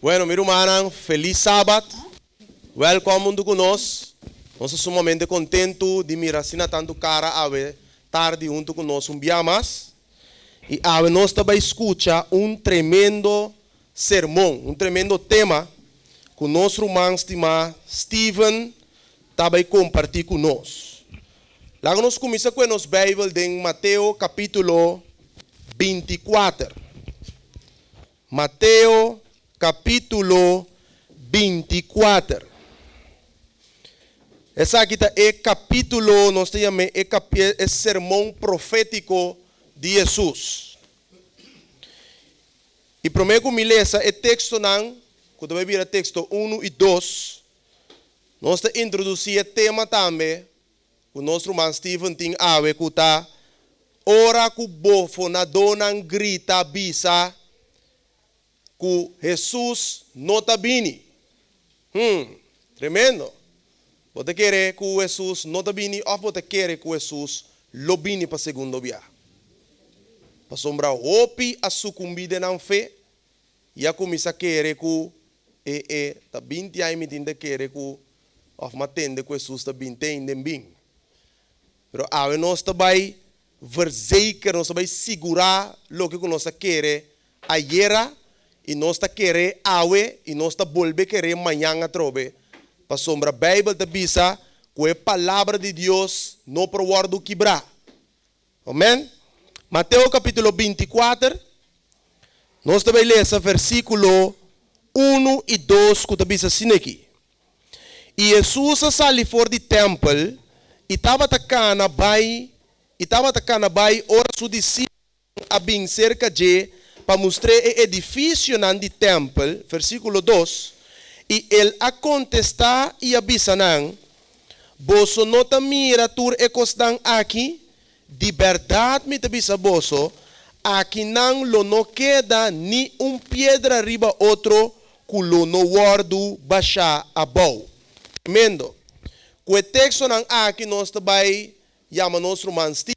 Bueno, mi rumannan, felis Sabat. Wèlkòm huntu ku nos. Nos ta sumamente kontentu di mira asina tantu kara awe tardi huntu ku nos un bia mas. I awe nos ta bai skucha un tremendo sermon, un tremendo tema ku nos ruman stimá Steven ta bai kompartí ku nos. Laga nos kuminsá ku e nos Beibel den Mateo kapítulo 24. Mateo kapítulo 24. Esaki ta e kapítulo, nos ta yam'é e e sermon profétiko di Hesus. I promé ku mi lesa e tekstonan, ku ta bai bira teksto unu i dos, nos ta introdusí e tema tambe ku nos ruman Steven tin awe ku ta, Ora ku bofonadónan grita bisa ku Hesus no ta bini. Hmm, tremendo! Bo ta kere ku Hesus no ta bini òf bo ta kere ku Hesus lo bini pa segundo biaha? Pasobra hopi a sukumbí den nan fe i a kuminsá kere ku e e ta binti aña mi tin ta kere ku òf m'a tende ku Hesus ta bin te ainda en bin. Pero awe nos ta bai verzeker, nos ta bai sigurá loke ku nos a kere ayera i nos ta kere awe i nos ta bolbe kere mañan atrobe. Pasobra Beibel ta bisa ku e Palabra di Dios no por wòrdu kibrá. Amen. Mateo kapítulo 24, nos ta bai lesa versíkulo unu i dos ku ta bisa asin'aki, I Hesus a sali for di tèmpel i tabata kana bai i tabata kana bai ora su disipelnan a bin serka dje pa mustr'é e edifisionan di tèmpel, versíkulo dos, I el a kontestá i a bisa nan, Boso no ta mira tur e kosnan aki? Di bèrdat mi ta bisa boso, akinan lo no keda ni un piedra riba otro ku lo no wòrdu bashá abou. Tremendo! Ku e tekstonan aki nos ta bai yama nos ruman Steven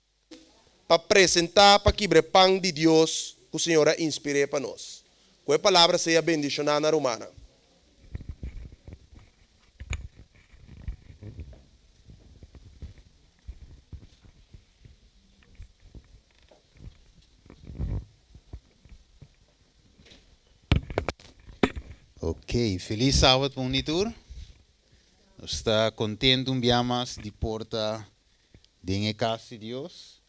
pa presentá pa kibra e pan di Dios ku Señor a inspir'é pa nos. Ku e palabra sea bendishoná na rumannan. Ok, felis sabat pa un di tur. Nos ta kontentu un bia mas di por ta den e kas di Dios.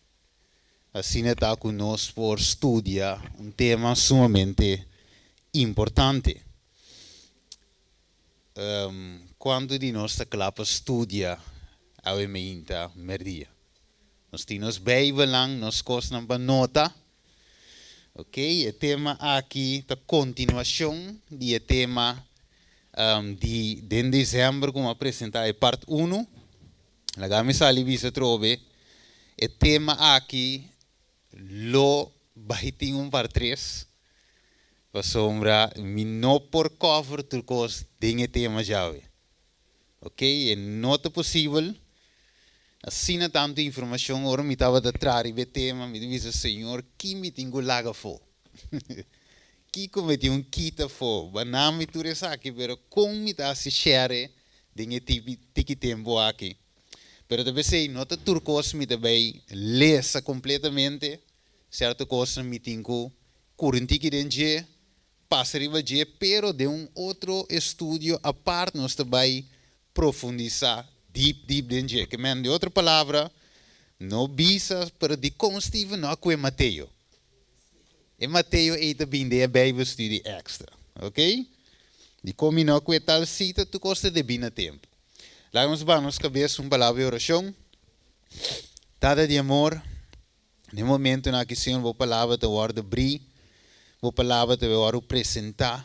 Asina ta ku nos por studia un tema sumamente importante. Kuantu di nos ta kla pa studia awe meinta merdia? Nos tin nos Bijbelnan, nos kosnan pa nota. Ok, e tema aki ta kontinuashon di e tema di den desèmber ku mi a presentá e part unu. Laga mi sali bisa atrobe, e tema aki lo bai tin un par tres, pasobra mi no por cover tur cos den e tema djawe. Ok, e no ta posibel. Asina tantu informacion ora mi tabata traha riba e tema, mi ta bisa, Señor, ki mi tin cu laga afo? Kico mi tin un kita afo? Bana mi tur esaki, pero con mi ta haci share den e tiki tempo aki? Pero ta p'esei no ta tur kos mi ta bai lesa kompletamente, sierto kosnan mi tin ku kuri un tiki den dje, pasa riba dje, pero den un otro estudio apart nos ta bai profundisá dip dip den dje. Ke men, den otro palabra, no bisa, pero dikon Steven no a kue Mateo? E Mateo ei ta bin den e Bijbelstudie extra, ok? Dikon mi no a kue tal sita? Tur kos ta debí na tempu. Laga nos baha nos kabes un palabra di orashon. Tata di amor, den momentunan aki, Señor, Bo palabra ta wòrdu brí, Bo palabra ta wòrdu presentá.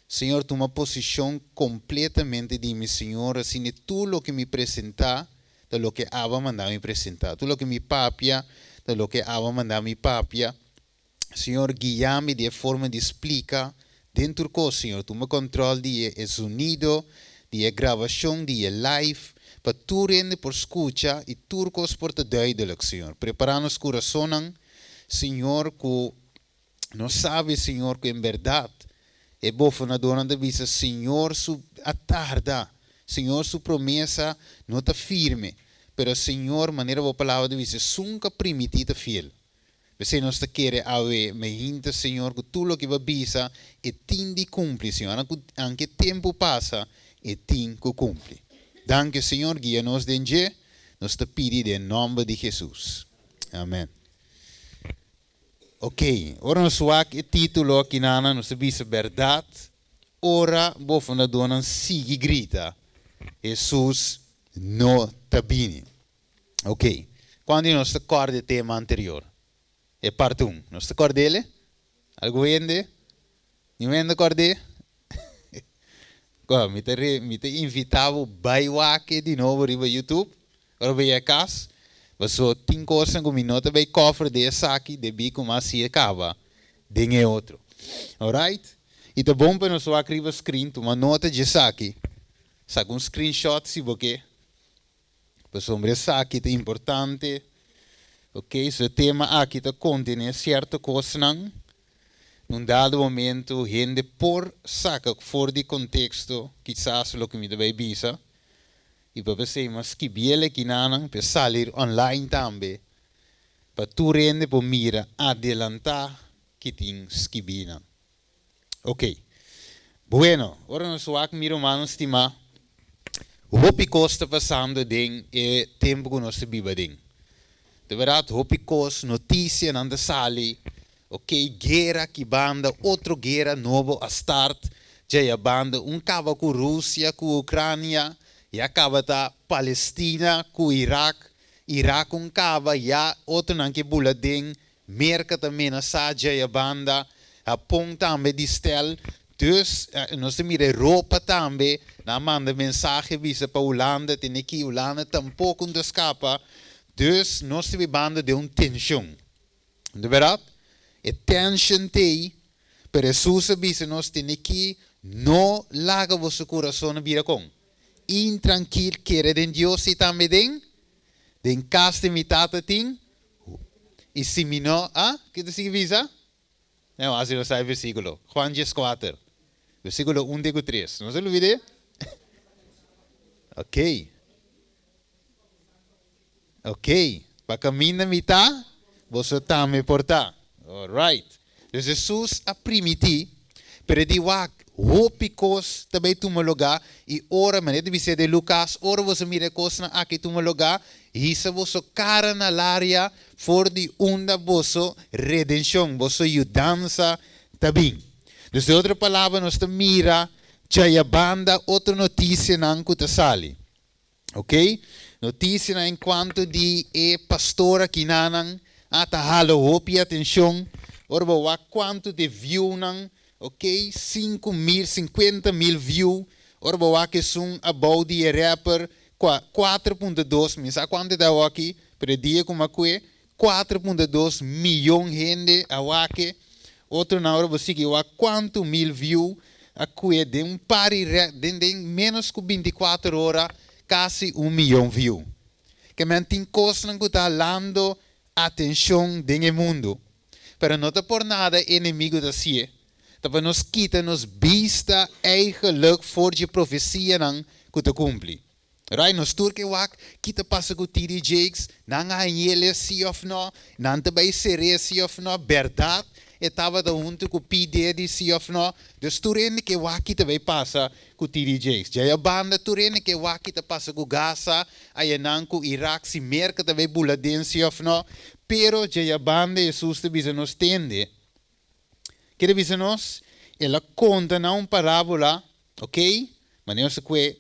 Señor, tuma posishon kompletamente di mi, Señor, asina tur loke mi presentá ta loke Abo a manda mi presentá, tur loke mi papia ta loke Abo a manda mi papia. Señor, guia mi di e forma di splika den tur kos, Señor. Tuma kòntròl di e zonido, di e grabashon, di e live, pa tur hende por skucha i tur kos por ta duidelik, Señor. Prepará nos kurasonnan, Señor, ku nos sabi, Señor, ku en bèrdat. E bofonadónan ta bisa, Señor su a tarda, Señor su promesa no ta firme. Pero Señor, manera bo palabra ta bisa, esun ku a primití ta fiel. P'esei nos ta kere awe meinta, Señor, ku tur loke bo a bisa e tin di kumpli, Señor. Anke tempu pasa, e tin ku kumpli. Danki, Señor, guia nos den dje. Nos ta pidi den nòmber di Hesus. Amèn. Ok, ora nos wak e título akinana, nos ta bisa bèrdat, ora bofonadónan sigui grita, Hesus no ta bini. Ok, kuantu di nos ta kòrda e tema anterior? E part un. Nos ta kòrd'el? Algun hende? Niun hende kòrd'é? Kò, mi ta re, mi ta invitá bo bai wak e di nobo riba YouTube, ora bo yega kas, paso tin kosnan ku mi no ta bai kòfre den esaki debí ku mas si e kaba den e otro. Alright? I ta bon pa nos wak riba screen, tuma nota dje esaki, saka un screenshot si bo ke. Pasobra esaki ta importante. Ok, so e tema aki ta kontené sierto kosnan. Na un dado momento hende por saka for di konteksto kisas loke mi ta bai bisa. I pa p'esei mi a skibiel e kinanan pa e salir online tambe pa tur hende por mira adelantá ki tin skibí nan. Ok. Bueno, ora nos wak mi rumannan stimá, hopi kos ta pasando den e tempu ku nos ta biba den. De bèrdat, hopi kos, notisianan ta sali, ok, guera aki banda, otro guera nobo a start djaya banda, un kaba ku Rusia ku Ukrania, ya kaba ta Palestina ku Irak, Irak un kaba, ya otronan ke bula den Merka ta menasá djaya banda, Hapon tambe di stel. Dus, nos ta mira Europa tambe, nan a manda mensahe bisa pa Hulanda, tene ki Hulanda tampoko no ta skapa. Dus, nos ta bibando den un tenshon. No ta bèrdat? E tenshon t'ei, pero Hesus a bisa nos tene ki no laga boso kurason bira kon? Intrankil, kere den Dios i tambe den den kas di mi Tata tin I si mi no, a? Ke ta sigui bisa? No, asi no sa e versíkulo. Juan dieskuater, versíkulo un te ku tres. No se lubid'é? Ok. Ok. Pa kaminda mi ta, boso tambe por ta. Alright. Dus Hesus a primití, pero e di, Wak, hopi kos ta bai tuma lugá, i ora, manera ta bis'é den Lukas, ora boso mira e kosnan aki tuma lugá, Hisa boso kara na laria for di unda boso redenshon, boso yudansa ta bin. Dus den otro palabra nos ta mira djaya banda otro notisianan ku ta sali. Ok, notisianan en kuanto di e pastor akinanan a ta hala hopi atenshon. Ora bo wak kuantu di viewnan, ok, 5000, 50.000 view. Ora bo wak esun abou di e rapper Kua 4.2, mi sa kuantu ta awoki, pero e dia ku mi a kue, 4.2 miyon hende a wak e. Otronan ora bo sigui wak kuantu mil view a kue den un par di re, den den ménos ku 24 ora kasi un miyon view. Ke men tin kosnan ku ta halando atenshon den e mundu. Pero no ta por nada e enemigu ta hasié, ta pa nos kita nos bista eigenlijk for dje profesianan ku ta kumpli. Right, nos tur ke wak ki ta pasa ku TD Jakes, nan a hañ'el si òf no, nan ta bai ser'é si òf no, bèrdat e tabata huntu ku P. Diddy si òf no, dus tur hende ke wak ki ta bai pasa ku TD Jakes. Djaya banda tur hende ke wak ki ta pasa ku Gaza, ayanan ku Irak, si Merka ta bai bula den si òf no, pero djaya banda Hesus ta bisa nos tende. Ke ta bisa nos? El a konta nan un parábola, ok, manera nos a kue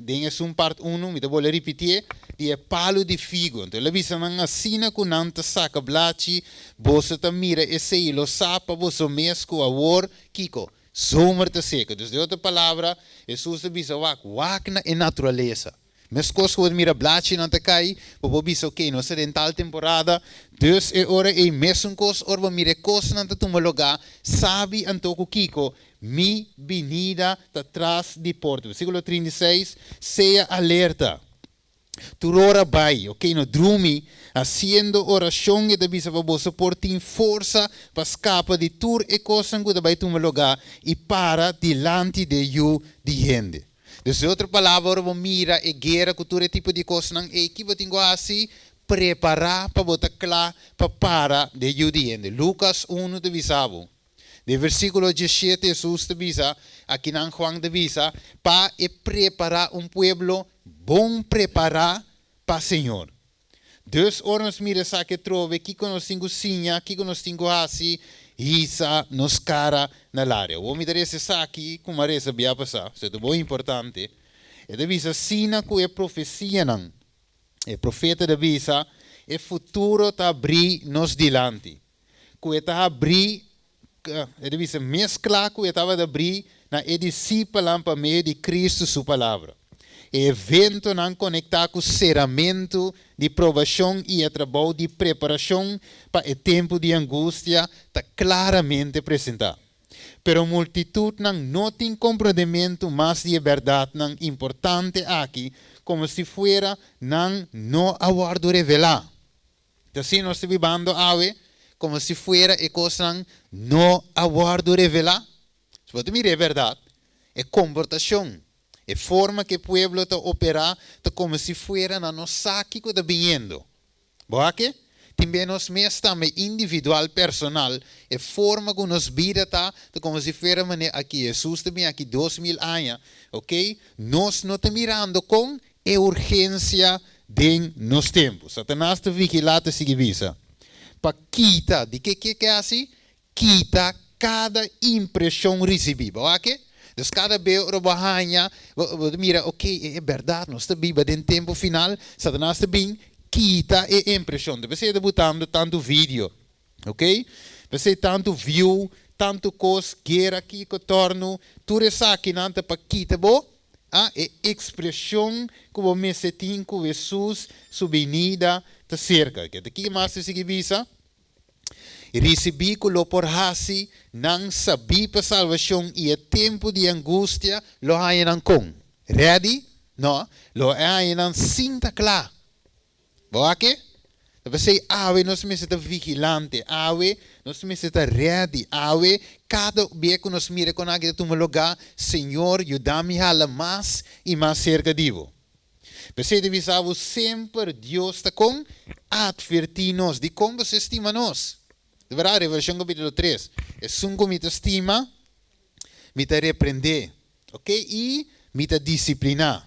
den esun part unu, mi ta bolbe ripitié, di e palu di figu. Anto el a bisa nan, Asina ku nan ta saka blachi, boso ta mira esei i lo sa pa boso mes ku awor, kiko? Zomer ta seka. Dus den otro palabra, Hesus ta bisa, Wak, wak na e naturalesa. Meskos ku bo ta mira blachinan ta kai, bo por bisa, Oké, nos ta den tal temporada. Dus e ora ei mesun kos, ora bo mira e kosnan ta tuma lugá, sabi anto ku kiko? Mi binida ta tras di porta. Versíkulo 36, Sea alerta. Tur ora bai, ok, no drumi, hasiendo orashon e ta bisa pa boso por tin forsa pa skapa di tur e kosnan ku ta bai tuma lugá i para dilanti di e Yu di hende. Dus den otro palabra, ora bo mira e guera ku tur e tipo di kosnan ei, ki bo tin ku hasi? Prepará pa bo ta kla pa para di e Yu di hende. Lukas unu ta bisa bo. Den versíkulo diesshete Hesus ta bisa, akinan Juan ta bisa, pa e prepará un pueblo bon prepará pa Señor. Dus ora nos mira esaki atrobe, kiko nos tin ku siña, kiko nos tin ku hasi? Hisa nos kara na laria. Awor mi ta resa esaki ku mi a resa bia pasá, so e ta bon importante. E ta bisa asina ku e profesianan, e profeta ta bisa, e futuro ta abrí nos dilanti. ku e ta habrí, e ta bisa mes kla ku e tabata habrí na e disipelnan pa medio di Kristu su palabra. E eventonan konektá ku seramentu di probashon i e trabou di preparashon pa e tempu di angustia ta klaramente presentá. Pero multitutnan no tin komprondementu mas di e bèrdatnan importante aki komo si fuera nan no a wòrdu revelá. Ta asina nos ta bibando awe, komo si fuera e kosnan no a wòrdu revelá. Si bo ta mira e bèrdat, e komportashon, e forma ku e pueblo ta operá ta komo si fuera nan no sa kiko ta biniendo. Bo a ke? Tin bia nos mes tambe, individual, personal, e forma ku nos bida ta, ta komo si fuera manera aki Hesus ta bini aki 2000 aña, oke? Nos no ta mirando kon e urgensia den nos tempu. Satanas ta vigilá ta sigui bisa pa kita, di ke ke ke hasi? Kita kada impreshon risibí. Bo wak ke? Dus kada be ora bo haña, bo ta mira, ok, e bèrdat, nos ta biba den tempu final, Satanas ta bin kita e impreshon. Ta p'esei e ta butando tantu video, ok? P'esei tantu view, tantu kos, guera, kiko, tòrnu, tur esakinan ta pa kita bo A E ekspreshon ku bo mester tin ku Hesus su binida ta serka. Ke ta ki mas ta sigui bisa? Risibí ku lo por hasi nan sabí pa salbashon i e tempu di angustia lo haña nan kon? Ready? No, lo e haña nan sin ta kla. Bo a ke? Ta p'esei awe nos mester ta vigilante, awe nos mester ta ready, awe kada bia ku nos mira kon aki ta tuma lugá, Señor yuda mi hala mas i mas serka di bo. P'esei ta bisa bo semper Dios ta kon atvertí nos dikon bo stima nos. Di bèrdat, Revelashon kapítulo tres, Esun ku mi ta stima, mi ta reprendé, ok, i mi ta disipliná.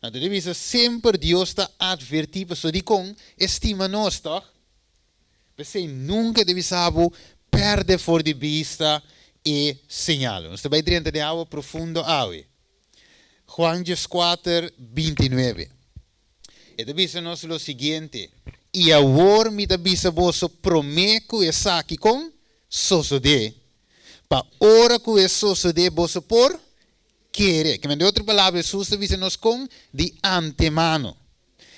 Anto ta bisa semper Dios ta atvertí pasobra dikon e stima nos, tòg? P'esei nunka e ta bisa bo pèrdè for di bista e señal. Nos ta bai drenta den awa profundo awe. Juan 14, 29. E ta bisa nos lo siguiente, I awor mi ta bisa boso promé ku esaki kon sosodé, pa ora ku e sosodé boso por kere. Ke men, den otro palabra, Hesus ta bisa nos kon di antemano.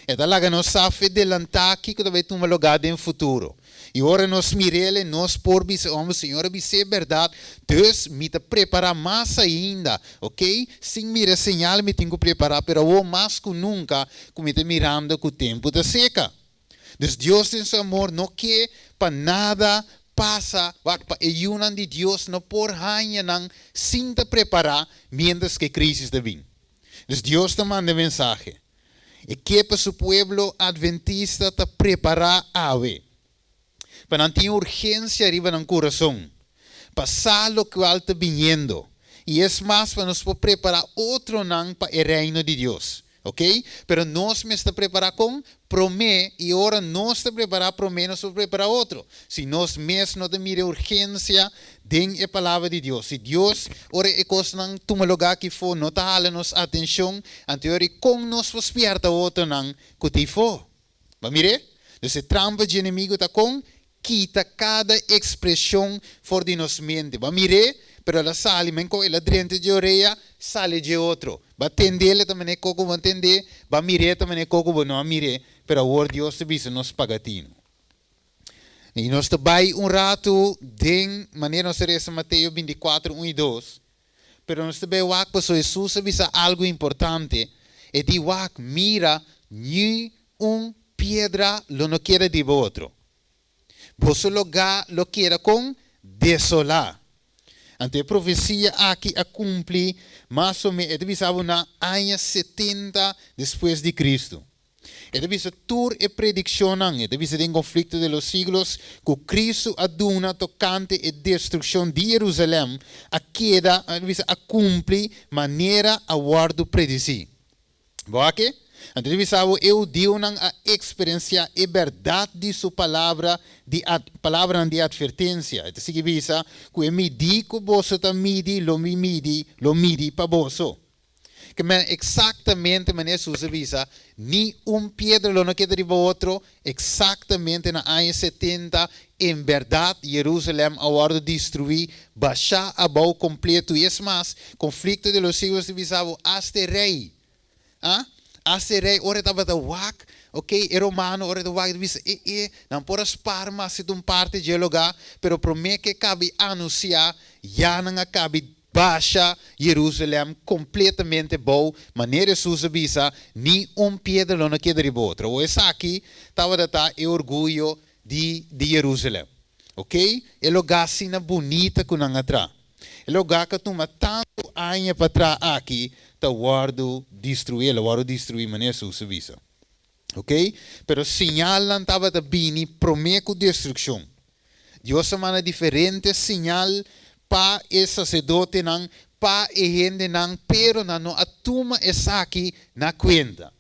E ta laga nos sa fe delantá kiko ta bai tuma lugá den futuro. I ora nos mir'el, nos por bisa, Homber, Señor a bis'é bèrdat, dus mi ta prepará mas ainda, ok? Sin mira señal mi tin ku prepará, pero awor mas ku nunka ku mi ta mirando ku tempu ta seka. Dus Dios den su amor no ke pa nada pasa, wak, pa e yunan di Dios no por haña nan sin ta prepará miéntras ku e krísis ta bin. Dus Dios ta manda e mensahe. E ke pa su pueblo adventista ta prepará awe. Pa nan tin urgensia riba nan kurason, pa sa lokual ta biniendo, i es mas pa nos por prepará otronan pa e Reino di Dios. Ok? Pero nos mester prepará kon? Promé, i ora nos ta prepará promé nos por prepará otro. Si nos mes no ta mira e urgensia den e Palabra di Dios, si Dios, ora e kosnan tuma lugá aki fo, no ta hala nos atenshon, anto e ora ei kon nos por spièrta otronan ku ta ei fo? Bo a mir'é? Dus e trampa dje enemigu ta kon kita kada ekspreshon for di nos mente. Bo a mir'é, pero el a sali, men kon el a drenta dje orea, sali dje otro. Bo a tend'é, el ta manera koko bo a tend'é, bo a mir'é, ta manera koko bo no a mir'é, pero awor Dios ta bisa nos paga tinu. I nos ta bai un ratu den manera nos ta resa Mateo 24, 1 i 2, pero nos ta bai wak pasobra Hesus a bisa algu importante. E di, Wak, mira! Ni un piedra lo no keda riba otro. Boso lugá lo keda kon desolá. Anto e profesia aki a kumpli mas o ménos, e ta bisa bo na aña 70 despues di Kristu. E ta bisa tur e predikshonnan, e ta bisa den Conflicto de los Siglos, ku Kristu a duna tokante e destrukshon di Jerusalèm, a keda, e ta bisa a kumpli manera a wòrdu predisí. Bo wak? Anto e ta bisa bo e hudiunan a eksperensiá e bèrdat di su palabra di palabranan di atvertensia. E ta sigui bisa ku e midí ku boso ta midi lo mi midi lo midi pa boso. Ke men eksaktamente manera Hesus a bisa, ni un piedra lo no keda riba otro, eksaktamente na aña 70, en bèrdat Jerusalèm a wòrdu destruí, bashá abou kompletu. I es mas, Conflicto de los Siglos ta bisa bo, asta e rei, a, asta e rei ora e tabata wak, ok, e romano ora e ta wak e ta bisa, e, e, nan por a spar mas si ta un parti dje lugá, pero promé ke kabi anunsiá, ya nan a kabi Basha Jerusalem kompletamente bou, manera Hesus a bisa, ni un piedra lo no keda riba otro. Awor esaki tabata ta e orguyo di di Jerusalem. Ok, e lugá asina bunita ku nan a traha, e lugá ku a tuma tantu aña pa traha aki, ta wòrdu destruí, el a wòrdu destruí manera Hesus a bisa. Ok, pero siñalnan tabata bini promé ku destrukshon. Dios a manda diferente siñal pa e saserdotenan, pa e hendenan, pero nan no a tuma esaki na kuenta.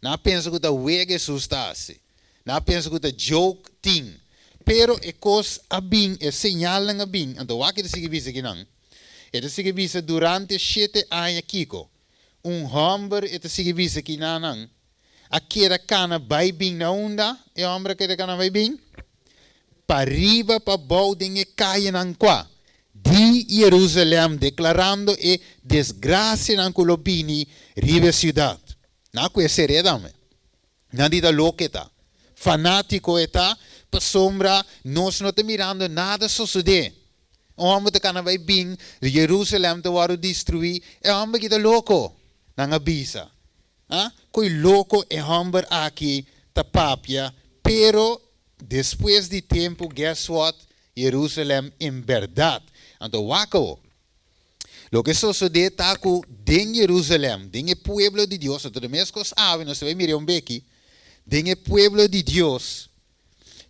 Nan a pensa ku ta wega Hesus ta hasi. Nan a pensa ku ta joke tin. Pero e kos a bin, e señalnan a bin. Anto wak e ta sigui bisa kinan. E ta sigui bisa durante shete aña kiko? Un hòmber, e ta sigui bisa kinanan, a keda kana bai bin na unda? E hòmber a keda kana bai bin? Pariba pabou den e kayenan kua di Jerusalèm, deklarando e desgrasianan ku lo bini riba e siudat. Nan a kue ser'é tambe. Nan di ta loko e ta. Fanátiko e ta, pasobra nos no ta mirando nada sosodé. Un hòmber ta kana bai bin, Jerusalèm ta wòrdu destruí, e hòmber aki ta loko, nan a bisa. A Koe loko e hòmber aki ta papia, pero despues di tempu, guess what, Jerusalèm en bèrdat. Anto wak awo. Loke sosodé ta ku den Jerusalèm, den e pueblo di Dios, anto ta meskos awe, nos ta bai mira un beki, den e pueblo di Dios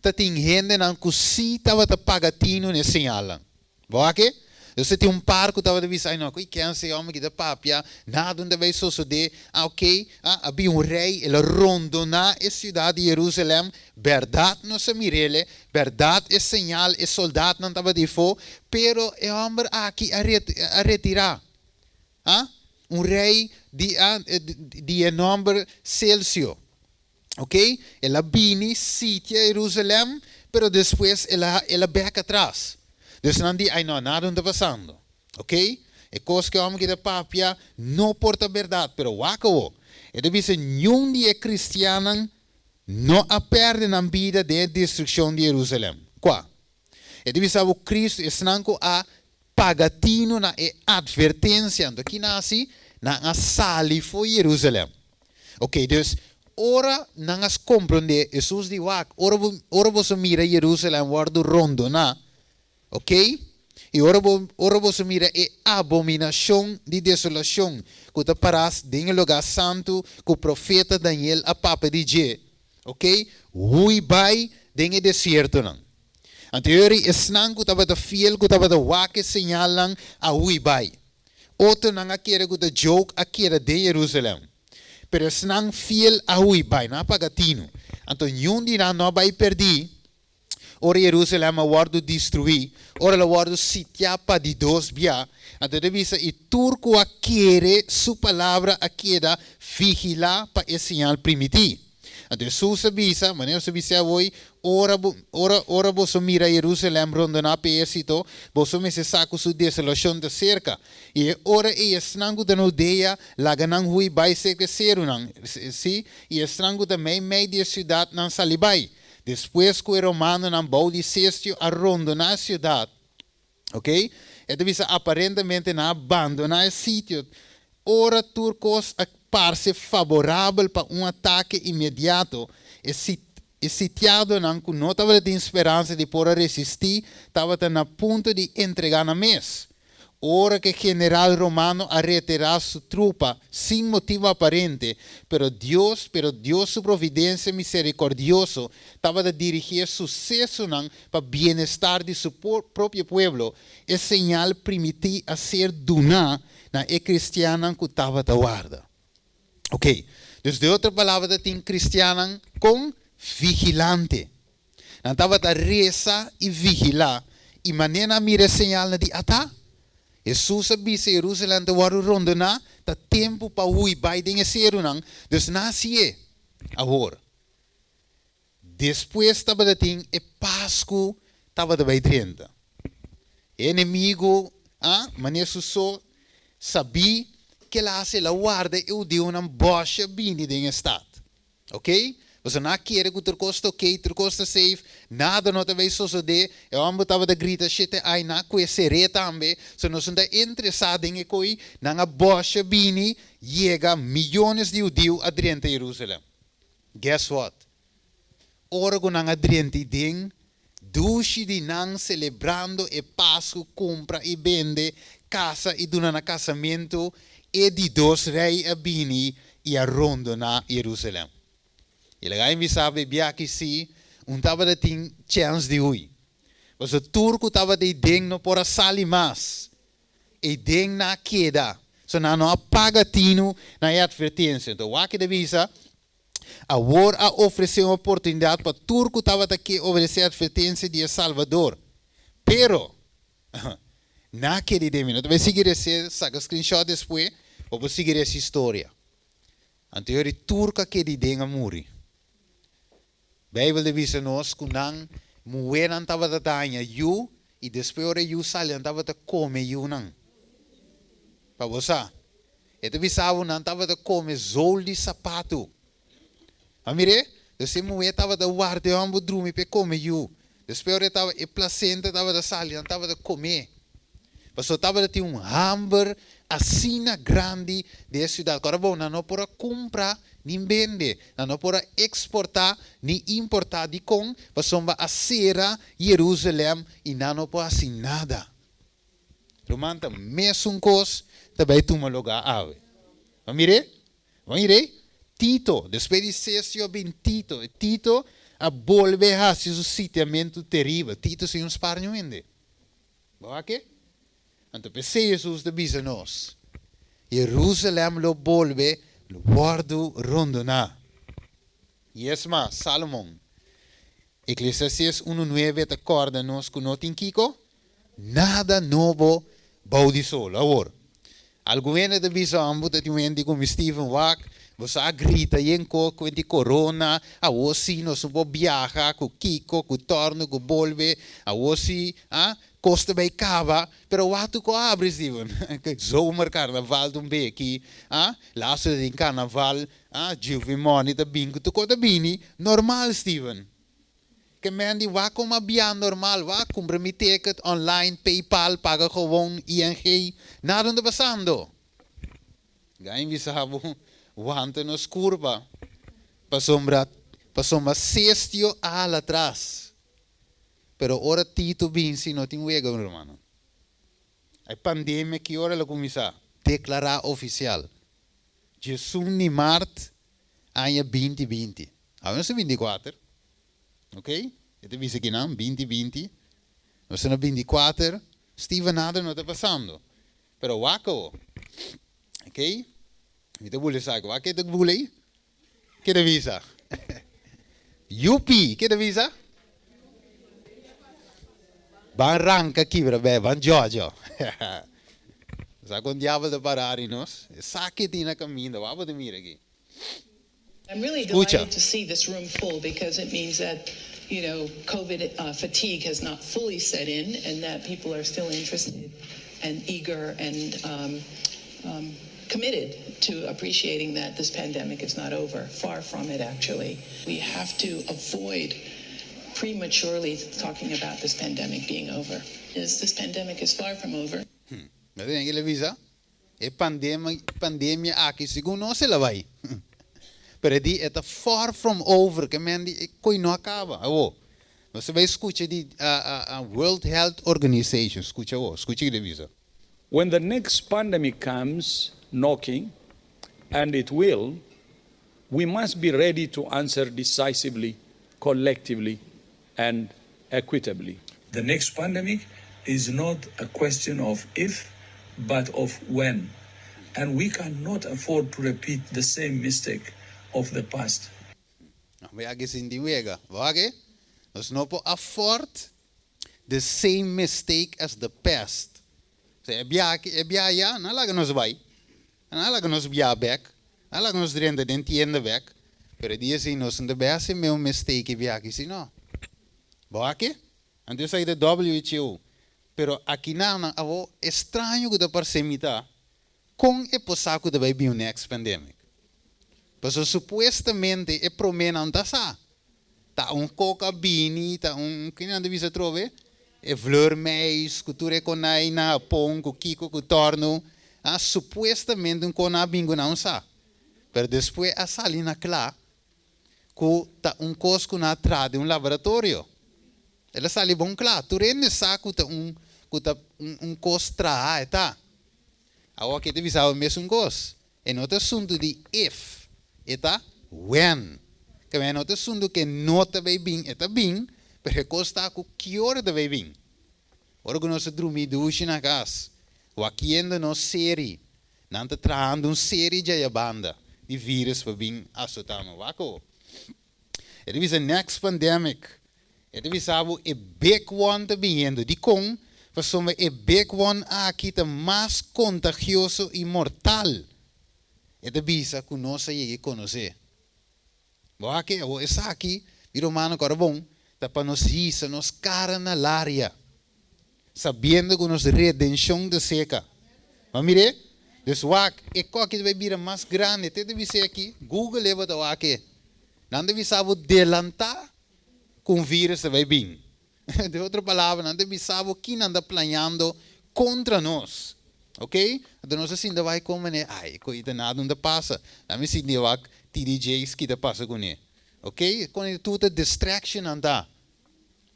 ta tin hendenan ku sí tabata paga tinu na e señalnan. Bo wak e? Nos ta tin un par ku tabata bisa, Ai no, ku i ken si e hòmber ki ta papia, nada no ta bai sosodé. Ah, oké, ah, a bin un rei, el a rondoná e siudat di Jerusalèm, bèrdat nos a mir'el, bèrdat e señal, e soldatnan tabata ei fo, pero e hòmber aki a a retirá. Ah, un rei di, ah, di e nòmber Selsio. Oké, el a bini sitia Jerusalèm, pero despues el a el a bèk atras. Dus nan di, Ai no, nada no ta pasando. Oké, e kos ku e hòmber ki ta papia no por ta bèrdat, pero wak awo. E ta bisa niun di e kristiannan no a pèrdè nan bida den e destrukshon di Jerusalèm. Kua? E ta bisa bo Kristu, esnan ku a paga tinu na e atvertensia, anto ki nan hasi? Nan a sali for Jerusalèm. Ok, dus ora nan a komprondé, Hesus di, Wak, ora bo, ora boso mira Jerusalèm wòrdu rondoná, ok, i ora bo, ora boso mira e abominashon di desolashon ku ta pará den e lugá santu ku profeta Daniel a papia di dje, ok, hui bai den e desiertonan. Anto yori esnan ku tabata fiel ku tabata wak e señalnan a hui bai. Otronan a kere ku ta joke a keda den Jerusalem. Pero esnan fiel a hui bai, nan a paga tinu. Anto niun di nan no a bai perdí ora Jerusalem a wòrdu destruí, ora el a wòrdu sitiá pa di dos bia. Anto e ta bisa, I tur ku a kere su palabra a keda vigilá pa e señal primití. Anto Hesus a bisa, Manera boso bis'é awoi, ora bo, ora, ora boso mira Jerusalèm rondoná p'e ehérsito, boso mester sa ku su desolashon ta serka. I e ora ei esnan ku ta na Hudea, laga nan hui bai serka e serunan, sí, i esnan ku ta meimei di e siudat, nan sali bai. Despues ku e romanonan bou di Sestio a rondoná e siudat, Ok, e ta bisa aparentemente nan a bandoná e sitio ora tur kos a. parse faborabel pa un atake inmediato, e e sitiadonan ku no tabatin speransa di por a resistí tabata na punto di entregá nan mes. Ora ku e general romano a retirá su trupa sin motibu aparente, pero Dios su providensia miserikordioso tabata dirigí e susesonan pa bienestar di su propio pueblo, e señal primintí a ser duná na e kristiannan ku tabata warda. Ok, dus den otro palabra, tin kristiannan kon vigilante. Nan tabata resa i vigilá. I manera nan a mira señal di ata. Hesus a bisa Jerusalèm ta wòrdu rondoná, ta tempu pa hui bai den e serunan, dus nan a hasié. Awor, despues tabatin e Pasku tabata bai 30. Enemigu, ah, manera su so sabi ku el a hasi, el a warda e hudiunan bòsha bini den stad. Ok? Bo no ke ku tur kos ta ok, tur kos ta safe, nada no ta bai sosodé. E hòmber tabata grita shete ai na ku e seré tambe. So nos no ta interesá den e koi, nan a bòsha bini, yega miónes di hudiu a drenta Jerusalèm. Guess what? Ora ku nan a drenta den, dushi di nan selebrando e Pasku, kumpra i bende, kasa i duna na kasamentu, e di dos rei a bini i a rondoná Jerusalèm. I laga mi bisa bo aki si, no tabatin chèns di hui. Pasobra tur ku tabata den no por a sali mas. E den nan a keda. So nan no a paga tinu na atvertensia. Anto, wak e bisa, awor a ofresé un oportunidat pa tur ku tabata ke obedesé atvertensia di Salvador. Pero, nan a keda den, no bai sigui esei, saka screenshot despues, òf sigui e historia. Anto, tur ku a keda den a muri. Beibel ta bisa nos ku nan muhénan tabata daña yu i despues ora yu sali nan tabata kome yunan. Pa bo. E ta bisa nan tabata kome zool di sapatu. A mire, dus e muhé tabata warda e hòmber drumi pa kome yu. Despues ora tabata e plasenta tabata sali nan tabata kome. Pasobra tabatin un hamber asina grandi den siudat. Awor bon, nan no por a kumpra ni bende, nan no por a eksportá ni importá di kon, pasobra a sera Jerusalèm i nan no por a hasi nada. Ruman, ta mesun kos tambe tuma lugá awe. Ban mira? Ban mira? Tito, despues di Cestio bin Tito, Tito a bolbe hasi su sitiamentu teribel. Tito sin un spar hende. Bo ke? Anto, p'esei Hesus ta bisa nos. Jerusalèm lo bolbe wòrdu rondoná. I es mas, Salomon. Eclesiastes 1.9 ta kòrda nos ku no tin kiko? Nada nobo bou di solo. Awor, algun hende ta bisa ambo ta tin hende ku Steven wak, bo a grita yen ko ku di corona, awor si nos no biaha ku kiko, ku torno, ku bolbe, awor si, ah, kos ta bai kaba, pero watu ko abre, Steven. Zomer karnaval un beki, ah, laatste di karnaval, ah, Juve money ta bingo, tu ko ta bini, normal, Steven. Ke men di wak como bia normal, wak kumpra mi ticket online, PayPal, paga gewoon ING, nada no ta pasando. Gai bisa bo, wanta nos kurpa. Pasobra, pasobra Cestio ala atras. Pero ora Tito bin si no tin wega, ruman. E pandemia ki ora el a kuminsá? Deklará ofisial. 11 di mart, aña 2020. Awor nos 24. Ok? E ta bisa aki no, 2020. Nos ta 24. Steven, nada no ta pasando. Pero wak. Ok? Mi ta bule sabi. Wak e ta bule? Ke ta bisa? Yupi, ke ta bisa? Ban ranka kibra be, ban jojo. Sa kon diabel ta para nos? Sa ke tin na kaminda, wak mira aki. I'm really Escucha. Delighted to see this room full because it means that COVID fatigue has not fully set in and that people are still interested and eager and committed to appreciating that this pandemic is not over. Far from it, actually. We have to avoid prematurely talking about this pandemic being over. Is this pandemic is far from over. No tin ku bisa? E pandemia aki, segun nos, el a bai. Pero di e ta far from over, ke men di kos no a kaba. Awo. Bo bai skucha di a World Health Organization, skucha awo, skucha ki e ta bisa. When the next pandemic comes knocking, and it will, we must be ready to answer decisively, collectively, and equitably. The next pandemic is not a question of if, but of when. And we cannot afford to repeat the same mistake of the past. Bai aki sinti wega. Wak? Nos no por afford the same mistake as the past. Se e bia e bia ya, nan a laga nos bai. Nan a laga nos bia bèk. Nan a laga nos drenta den tienda bèk. Pero dia si nos no bai hasi mesun mistake bia aki si no. Wak? Anto esei ta WHO. Pero aki nan awo straño ku ta parse mi ta kon e por sa ku ta bai bin next pandemic. Paso supuestamente e promé nan ta sa. Ta un kos a bini, ta un ku nan bisa trobe? E vleermuis, ku tur e kosnan na Japon, ku kiko ku torno. Ah, supuestamente un kos a bin ku nan sa. Pero despues a sali na kla ku ta un kos ku nan a traha den un laboratorio. El a sali bon kla. Tur hende sa ku ta un kos traha ta. Awor aki ta bisa mesun kos. E no ta asuntu di if, e ta when. Ke no ta asuntu ku no ta bai bin, e ta bin, pero e kos ta ku ki ora ta bai bin. Ora ku nos drumi dushi na kas, wakiendo nos serie, nan ta trahando un serie di banda di virus pa bin asotá nos. Wak. E ta bisa next pandemic. E ta bisa e big one ta biniendo. Di kon, pasobra e big one aki ta mas kontagioso i mortal. E ta bisa ku nos a yega konosé. Bo aki, esaki, mi ruman, awor bon, ta pa nos hisa, nos kara na laria. Sabiendo ku nos redenshon ta serka. Ma mira, dus wak, e kos aki bai bira mas grandi. Te debe ser aki, Google leva ta wak. Nan ta bisa bo delantá ku virus bai bin. Den otro palabra, nan ta bisa bo ku nan ta planeando kontra nos. Ok? Anto nos asina bai komo ne, ai, koita nada no pasa. Na mi sinti wak TDJs ku ta pasa kuné. Ok? Kuando tur ta distraction nan ta.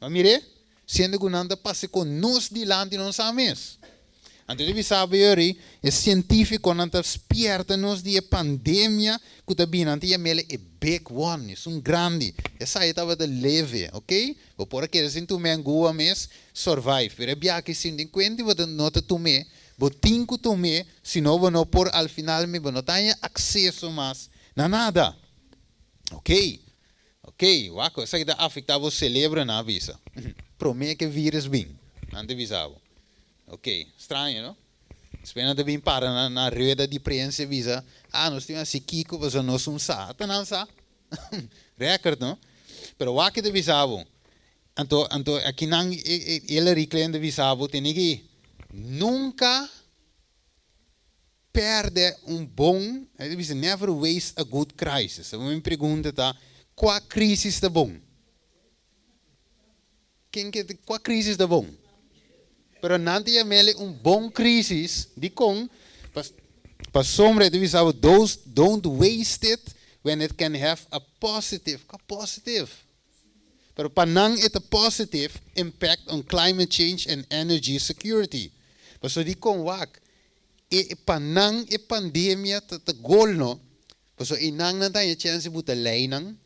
Ma mira, siendo ku nan ta pasa ku nos dilanti nos sa mes. Anto debe sabi e sientífikonan ta spièrta nos di pandemia ku ta bin, nan ta yam'é e big one, e un grandi. Esei tabata leve, ok? Bo por kere sin tuma angua mes, survive. Pero bia ku sin den kuenta bo no ta tum'é, bo tin ku tum'é, sino bo no por al final me bo no tin akseso mas na nada. Ok? Ok, wak, esaki ta afektá bo serebro nan a bisa. Promé ku virus bin, nan ta bisa. Ok, straño, no? Spera ta bin para na rueda di prensa bisa, ah, nos tin asina kiko, mas nos no sa, ta nan sa. Record, no? Pero wak ta bisa bo. Anto aki nan Hillary Clinton bisa bo tin ku nunka pèrdè un bon, el a bisa never waste a good crisis. Mi pregunta ta, kua krísis ta bon? Ken ke kua krísis ta bon? Pero nan ta yam'é un bon krísis di kon pasobra ta bisa those don't waste it when it can have a positive. Pero pa nan e positive impact on climate change and energy security. Paso di kon wak e pa nan e pandemia ta gol no. Paso e nan nan tin chèns buta leinan.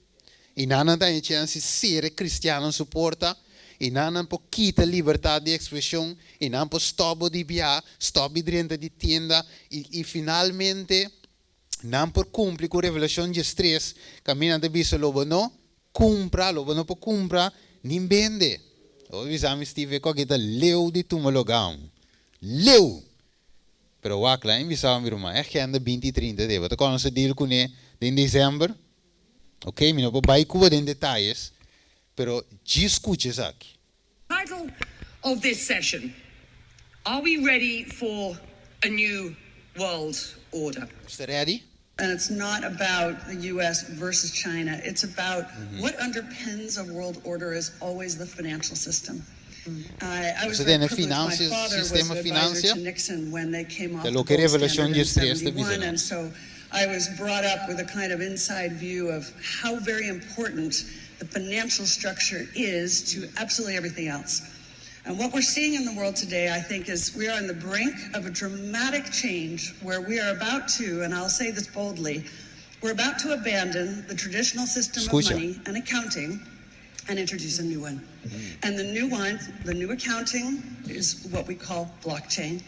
E nan nan tin chèns sera kristiannan su porta. E nan nan por kita libertat di ekspreshon. E nan por stòp di biaha, stòp di drenta di tienda i finalmente nan por kumpli ku Revelashon 13, kaminda ta bisa lo bo no kumpra, lo bo no por kumpra, ni bende. O bisa mi Steve ko ta leu di tuma lugá. Leu. Pero wak la bisa mi ruman, agenda 2030 deba. Ta konosé deal kuné den desèmber. Ok, mi no por bai ku den detaye, pero skucha esaki. Title of this session: Are we ready for a new world order? Está ready? And it's not about the US versus China. It's about what underpins a world order is always the financial system. Nos ta tene financia, sistema financia, ta loke Revelacion 13 ta bisa nos. I was brought up with a kind of inside view of how very important the financial structure is to absolutely everything else. And what we're seeing in the world today, I think, is we are on the brink of a dramatic change where we are about to, and I'll say this boldly, we're about to abandon the traditional system of Scucha. money and accounting and introduce a new one. And the new one, the new accounting, is what we call blockchain.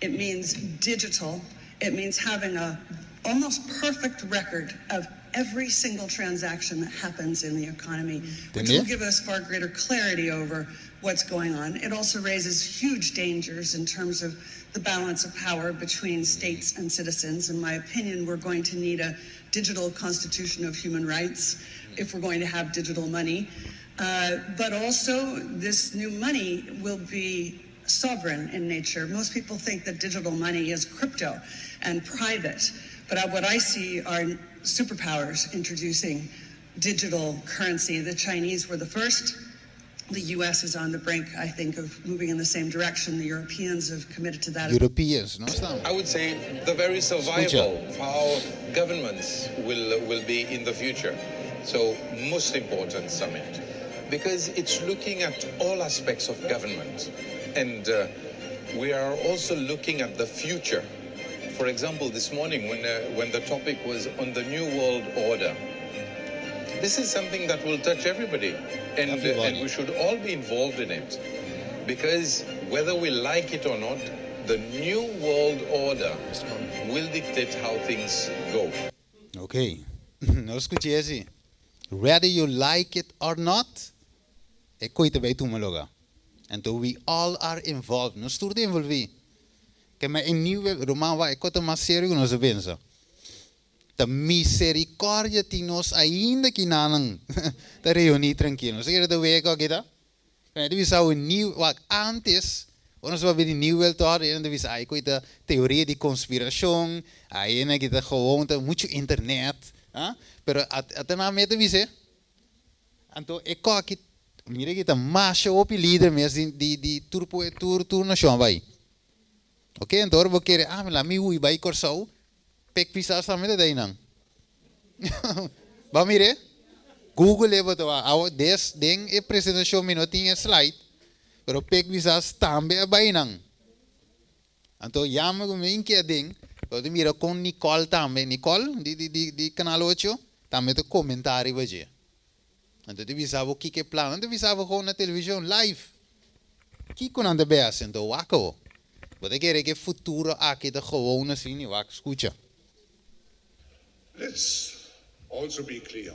It means digital. It means having a almost perfect record of every single transaction that happens in the economy, which will Tende? give us far greater clarity over what's going on. It also raises huge dangers in terms of the balance of power between states and citizens. In my opinion, we're going to need a digital constitution of human rights if we're going to have digital money. But also, this new money will be sovereign in nature. Most people think that digital money is crypto and private, but what I see are superpowers introducing digital currency. The Chinese were the first. The US is on the brink, I think, of moving in the same direction. The Europeans have committed to that. Europeans, nos ta. I would say the very Scucha. survival of how governments will be in the future. So most important summit because it's looking at all aspects of government and we are also looking at the future. For example, this morning when the topic was on the new world order, this is something that will touch everybody and Everybody. we should all be involved in it because whether we like it or not, the new world order will dictate how things go. Ok. Nos scucha asina. Whether you like it or not, e cos ta bay tuma luga. Anto we all are involved. Nos tur ta envolvi. Cu e nivel, ruman bay, e cos ta mas serio cu nos ta pensa. Ta misericordia tin nos ainda cu nan ta reuni trankil. Nos kier wak aki ta? Cu bisa e new, wak antes, ora nos bay di New World Order, e bisa ay cos ta teoria di conspiracion, ay na cu ta gewoon ta mucho internet, ah? Pero ata na meta bisa. Anto e cos aki mira cu ta mas hopi lider mes di tur tur tur nacion bay. Ok, anto ora bo kier, ah, la mi hui bay Corsou, pek pisa sa me dai nan. Ba mire? Google e boto a des den e presentacion mi no tin slide, pero pek pisas tambe a bay nan. Anto yama cu mi que den, pero mira con Nicole tambe, Nicole di Canal 8, tambe ta comentario baje. Anto te bisava o que que plano, anto bisava gewoon na television live. Kiko nan de bes, anto wako. Bo ta kere cu futuro aki ta gewoon asina, wak, scucha. Let's also be clear.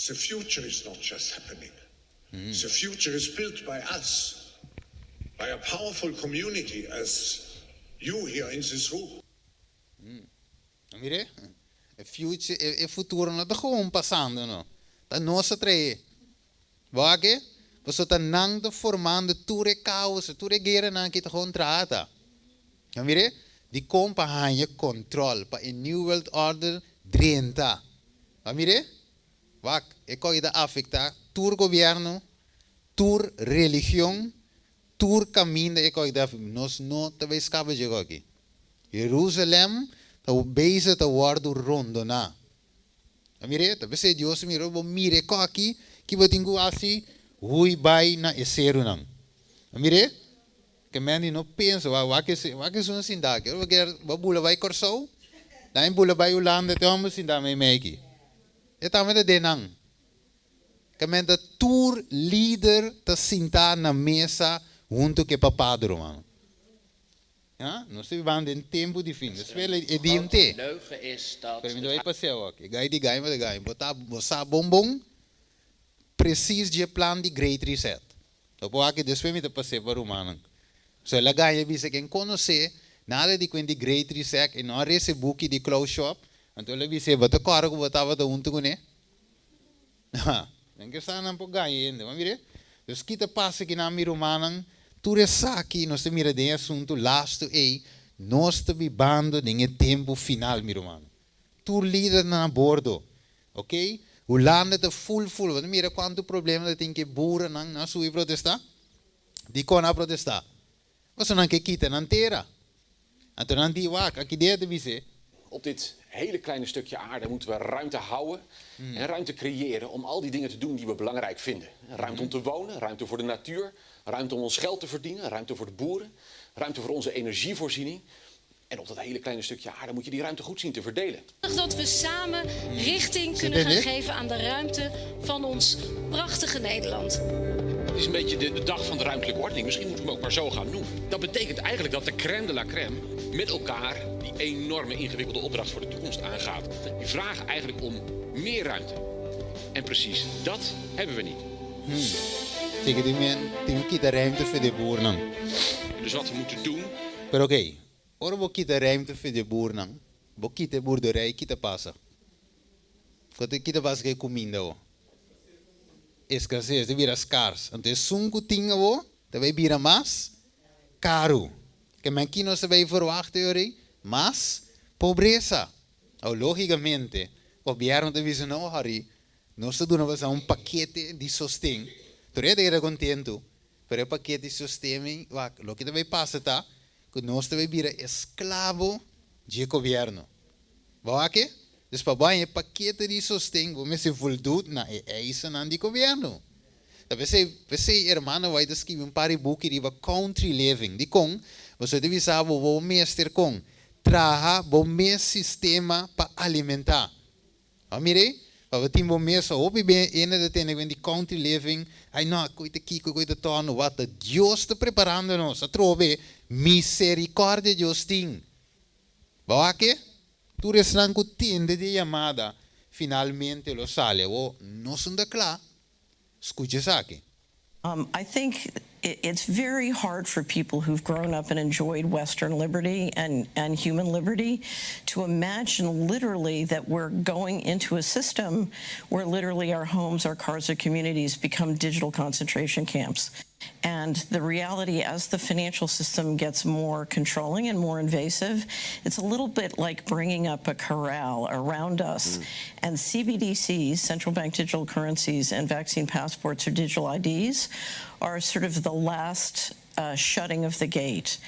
The future is not just happening. The future is built by us, by a powerful community as you here in this room. Mire, e future, e futuro no ta gewoon pasando, no. Ta nos a traha. Wak, bo ta nan ta formando tur e caos, tur e guera nan cu ta gewoon trata. Mire, di con pa haya control, pa e New World Order drenta. Mire, wak, e cos ta afecta tur gobierno, tur religion, tur caminda e cos ta nos no ta bay scapa di aki. Jerusalem ta bezig ta wordo rondona. Mire, ta bisa Dios mira, bo mire ko aki, cu bo tin cu asina, hui bay na e sero nan. Mire, cu men no pensa, wa wa cu wa cu son sinda, cu bo kier bo bula bay Corsou, dan bula bay Hulanda, te amo sinda me meki. E tambe de denang. Cu men ta tur lider ta sinta na mesa hunto cu papado, man. Ja, nos ta biba den tempo di fin. Despues e DMT. leugen is dat Pero mi ta bay paseo aki. Gai di gai, mas gai. Bo ta, bo sa bon bon precies e plan di Great Reset. Anto, aki despues mi ta pasa pa ruman. So el a gana bisa ken conoce nada di cu di Great Reset e no a recibi book di Klaus Schwab. Anto el a bisa, bo ta corda cu bo tawata hunto cu ne. Den cu sta nan por gana ainda, mas mira. Dus kita pasa cu na mi ruman, tur esaki, nos mira den asunto lasto e nos ta bibando den e tempo final, mi ruman. Tur lider na bordo. Ok? Hulanda ta full full. Mira cuanto problema tin cu boeren nan na subi protesta. Dikon nan a protestá? Pasobra nan ke kita nan tera. Anto nan di, Wak, aki den ta bis'é. Op dit hele kleine stukje aarde moeten we ruimte houden en ruimte creëren om al die dingen te doen die we belangrijk vinden. Ruimte om te wonen, ruimte voor de natuur, ruimte om ons geld te verdienen, ruimte voor de boeren, ruimte voor onze energievoorziening. En op dat hele kleine stukje aarde moet je die ruimte goed zien te verdelen. Dat we samen richting kunnen gaan geven aan de ruimte van ons prachtige Nederland. Het is een beetje de dag van de ruimtelijke ordening. Misschien moeten we hem ook maar zo gaan noemen. Dat betekent eigenlijk dat de crème de la crème met elkaar die enorme ingewikkelde opdracht voor de toekomst aangaat. Die vragen eigenlijk om meer ruimte. En precies dat hebben we niet. Sigui tin men tin ku kita ruimte for di boernan. Dus wat we moeten doen. Pero oké, ora bo kita ruimte for di boernan, bo kita e boerderij, kita pasa? Kote kita pasa ku e kuminda awo? Escases, ta bira skars. Anto esun ku tin awo ta bai bira mas karu. Ke men ki nos ta bai verwachta e ora ei? Mas pobresa. Awo logikamente gobièrnu ta bisa no, Harry, Nos ta duna boso un pakete di sosten. Tur e ta keda kontentu, pero e pakete di sosten ei, wak, loke ta bai pasa ta ku nos ta bai bira esklabo dje gobièrnu. Bo wak e? Dus pa bo haña e pakete di sosten, bo mester voldut na e eisennan di gobièrnu. Ta p'esei, p'esei hermano White a skibi un par di buki riba country living. Dikon? Pasobra e ta bisa bo, bo mester kon traha bo mes sistema pa alimentá. A mir'é, pa bo tin bo mes hopi ben ene ta tene ben di country living, ay no, koe ta kiko, koe ta torno, wat ta Dios ta preparando nos, atrobe misericordia Dios tin. Bo wak ke? Tur esnan ku tende di e yamada finalmente lo sali. Awor nos no ta kla skucha esaki. I think it's very hard for people who've grown up and enjoyed Western liberty and, and human liberty to imagine literally that we're going into a system where literally our homes, our cars, our communities become digital concentration camps. And the reality, as the financial system gets more controlling and more invasive, it's a little bit like bringing up a corral around us. And CBDCs, central bank digital currencies, and vaccine passports or digital IDs are sort of the last shutting of the gate.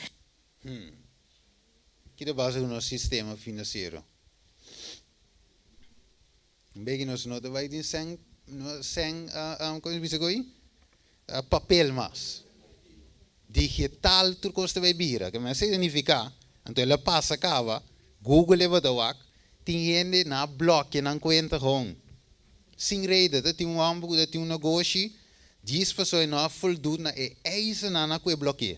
Ki ta basa ku nos sistema finansiero? Un beki nos no ta bai tin sèn, sèn, kon ta bisa ko'i? Papel mas. Digital tur kos ta bai bira. Ke mester signifiká, anto el a pasa kaba, Google e bata wak, tin hende nan a blòkia nan kuenta hon. Sin reda, ta tin un hòmber ku ta tin un negoshi, djis pasobra e no a foldut na e eisennan nan ku e blòki'é.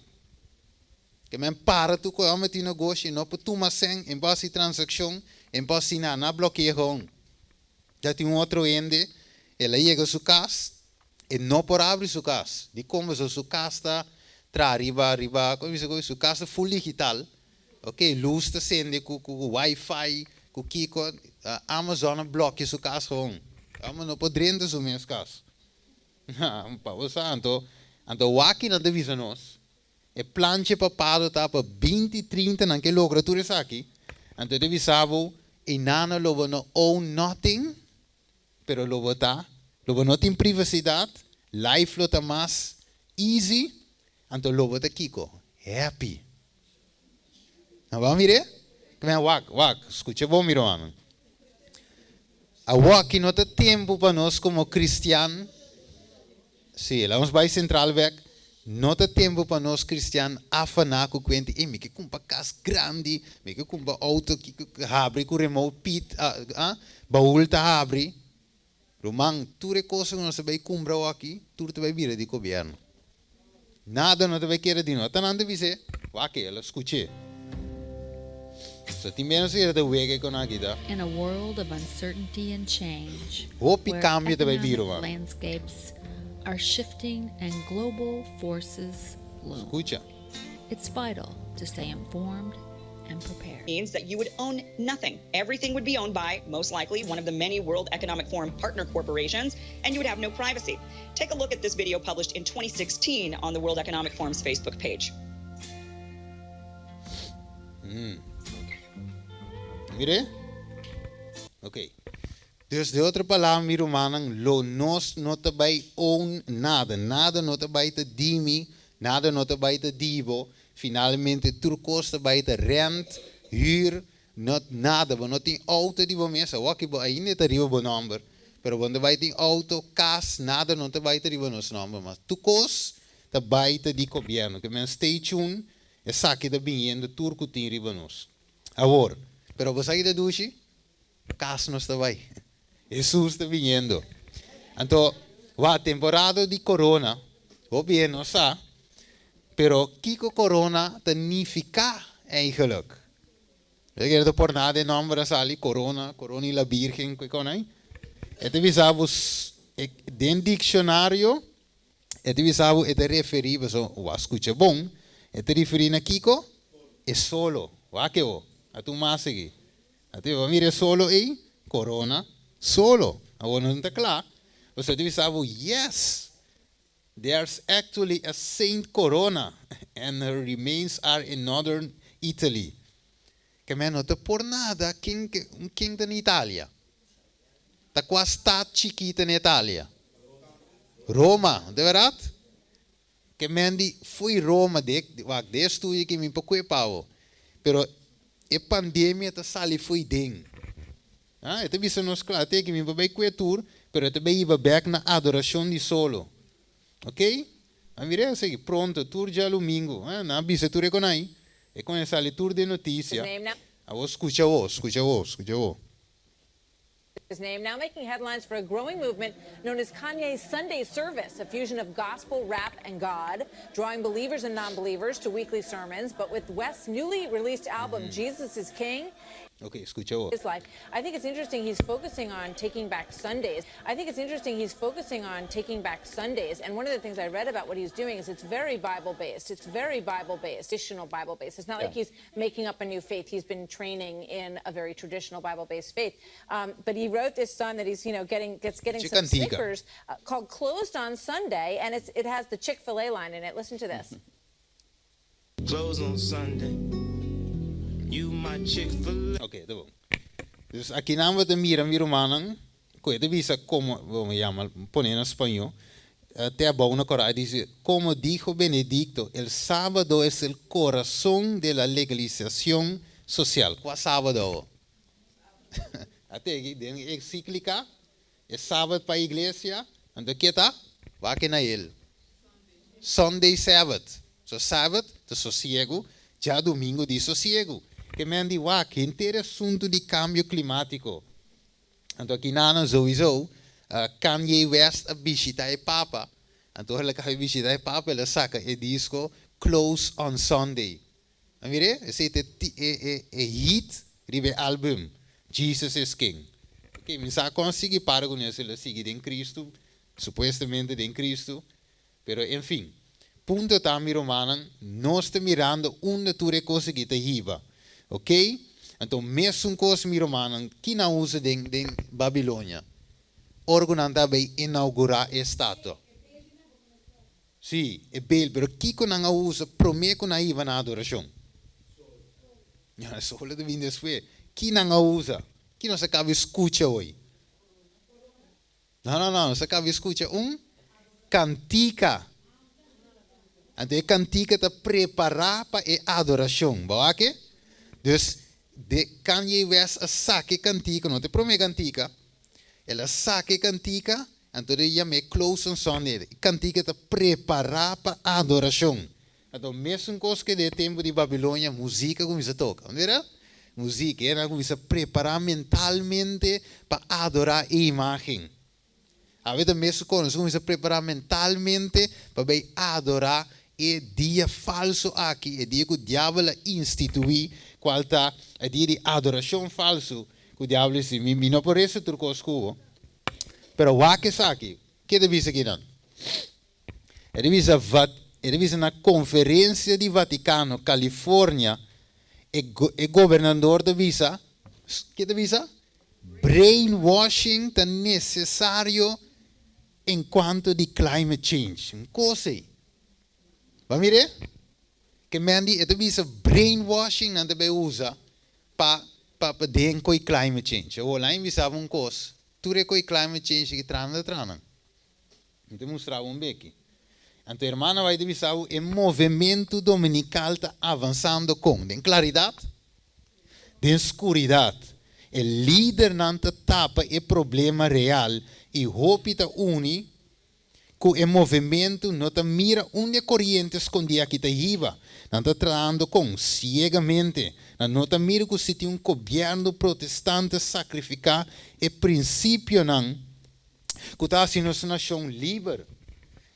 Ke men para tur ku e hòmber tin negoshi, e no por tuma sèn, e no por hasi transakshon, e no por hasi nada, nan a blòki'é hon. Ta tin un otro hende, el a yega su kas, E no por abri su cas. Dicon? Pasobra su cas ta traha riba, riba, como bisa cu su cas ta full digital. Ok, luz ta cende cu, cu wifi, cu kico. Amazon a blokea su cas gewoon. Amo no por drenta su mes cas. Pa bo sa, anto, anto waki nan ta bisa nos, e plan dje papado ta pa binti trinta nan ke logra tur esaki. Anto e ta bisa bo, einan lo bo no own nothing. Pero lo bo ta, lo bo no tin privacidad, life lo ta mas easy, anto lo bo ta kico? Happy. Nan bo a mir'é? Kimen wak, wak, scucha bon mi rumannan. Awoki no ta tempo pa nos como cristian, Sí, laga nos bai sentral bek. No ta tempu pa nos kristian afaná ku kuenta, Ey, mi ke kumpra kas grandi, mi ke kumpra outo ki ku habri ku remote pit, ah, baul ta habri. Ruman, tur e kosnan ku nos ta bai kumpra awaki, tur ta bai bira di gobièrnu. Nada no ta bai keda di nos. Ata nan ta bis'é, Wak, el a skuch'é. So tin bia nos a yega ta wega e kon aki ta. In a world of uncertainty and change, Hopi where kambio ta bai bira economic wak. landscapes are shifting and global forces loom, Skucha. it's vital to stay informed and prepared. Means that you would own nothing. Everything would be owned by, most likely, one of the many World Economic Forum partner corporations, and you would have no privacy. Take a look at this video published in 2016 on the World Economic Forum's Facebook page. Mire? Ok. Dus de otro palabra, mi rumannan, lo nos no ta bai own nada. Nada no ta bai ta di mi. Nada no ta bai ta di bo, finalmente tur kos ta bai ta rent, huur, no nada, bo no tin auto di bo mes, awor ki bo ainda ta riba bo nòmber, pero bo no ta bai tin auto, kas, nada no ta bai ta riba nos nòmber mas. Tur kos ta bai ta di gobièrnu. Ke men stay tune, esaki ta biniendo tur ku tin riba nos. Awor, pero bo sa ki ta dushi? Kas nos ta bai. Hesus ta biniendo. Anto, wak, temporada di corona, hopi hende no sa, pero kiko corona ta nifiká eigenlijk? Bo ta kere ta por nada e nòmber a sali, corona, corona y la virgen, kiko nan? E ta bisa bo, den dikshonario, e ta bisa bo e ta referí, pasobra bo a skucha bon, e ta referí na kiko? E solo. Wak e bo, a tuma mas aki. Ate bo a mira e solo ei? Corona solo. Awor nos no ta kla. Pasobra ta bisa bo, yes! There's actually a Saint Corona and her remains are in northern Italy. Ke men no ta por nada ken ken ta na Italia. Ta kua stad chikí ta na Italia? Roma, no ta bèrdat? Ke men di fo'i Roma de wak de estudio ki mi por kue pa bo pero e pandemia ta sali fo'i den ah e ta bisa nos kla te ki mi por bai kue tur pero e ta bai hiba bek na adorashon di solo ok a mira esaki pronto tur djalumingu ah nan a bisa tur e konai e kon e sali tur den notisia awor skucha bo skucha bo skucha bo. His name now making headlines for a growing movement known as Kanye's Sunday Service, a fusion of gospel, rap, and God, drawing believers and non-believers to weekly sermons. But with West's newly released album, mm -hmm. Jesus is King, Okay, skucha bo. His life. I think it's interesting he's focusing on taking back Sundays. I think it's interesting he's focusing on taking back Sundays. And one of the things I read about what he's doing is it's very Bible based. It's very Bible based, traditional Bible based. It's not yeah. like he's making up a new faith. He's been training in a very traditional Bible based faith. Um, but he wrote this song that he's, you know, getting gets getting some snickers uh, called "Closed on Sunday," and it's, it has the Chick Fil A line in it. Listen to this. Closed on Sunday. You my Chick-fil-A. Ok, ta bon. Dus akinan bo ta mira mi rumannan ku e ta bisa komo, bo mi yama pone na spañó, te abou na kòrá e dice, Como dijo Benedicto, el sábado es el corazón de la legalización social. Kua sábado awo? Ate aki den e encíclica, e sabat pa iglesia, anto ke ta? Wak na el. Sunday Sabbath. So Sabbath ta sosiegu, djadumingu di sosiegu. Ke men di wak henter e asuntu di kambio klimátiko. Anto aki nanan souiso Kanye West a bishita e Papa. Anto ora el a kaba di bishita e Papa el a saka e disko Close on Sunday. A mir'é? Esei ta e e hit riba e album Jesus is King. Ok, mi sa kon a sigui para ku nos, el a sigui den Cristo, supuestamente den Cristo, pero en fin. Punto ta, mi rumannan, nos ta mirando unda tur e kos aki ta hiba. Ok? Anto mesun kos, mi rumannan, ki nan usa den den Babilonia ora ku nan ta bay inaugurá e estatua? Sí, e bel, pero kiko nan a usa promé ku nan a hiba na adorashon? Ya, e solo ta bini despues. Ki nan a usa? Ki nos a kaba di skucha hoy? No, no, no, nos a kaba di skucha un kantika. Anto e kantika ta prepará pa e adorashon. Bo wak e? Dus, de Kanye West a saka e kantika, no ta e promé kantika, el a saka e kantika, Anto de yam'é Close on Sunday. E kantika ta prepará pa adorashon. Anto mesun kos ke den e tempu di Babilonia, musika kuminsá toka. Mira? Musika. E nan kuminsá prepará mentalmente pa adorá e imágen. Awe ta mesun kos, nos kuminsá prepará mentalmente pa bai adorá e dia falsu aki, e dia ku diabel a instituí, kual ta e dia di adorashon falsu ku diabel a instituí. Mi no por resa tur kos ku bo. Pero wak esaki, ke ta bisa kinan? E ta bisa vat, e ta bisa na konferensia di Vatikano, California, e e gobernador ta bisa, ke ta bisa? Brainwashing ta nesesario en kuanto di climate change. Un kos ei. Bo a mir'é? Ke men di, e ta bisa brainwashing nan ta bai usa pa pa pa den koe climate change. Awor laña bisa bo un kos, tur e koe climate change aki trana ta trana. Mi ta mustra bo un beki. Anto hermana White a bisa bo e movementu dominikal ta avansando kon? Den klaridat? Den skuridat. E lidernan ta tapa e problema real i hopi ta uni ku e movementu no ta mira unda e koriente skondí aki ta hiba. Nan ta trahando kon? Siegamente. Nan no ta mira ku si tin un gobièrnu protestante sakrifiká e prinsipionan ku ta hasi nos nashon liber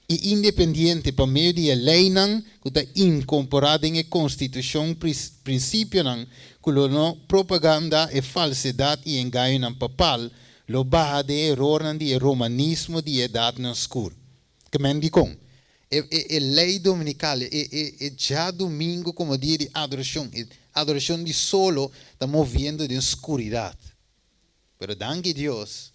i independiente pa medio di e leinan ku ta inkorporá den e konstitushon prinsipionan ku lo no propaganda e falsedat i engañonan papal, lo baha den e erornan di e romanismo di e edatnan skur. Ke men dikon? E e e lei dominikal, e e e djadumingu komo dia di adorashon, e adorashon di solo ta moviendo den skuridat. Pero danki Dios,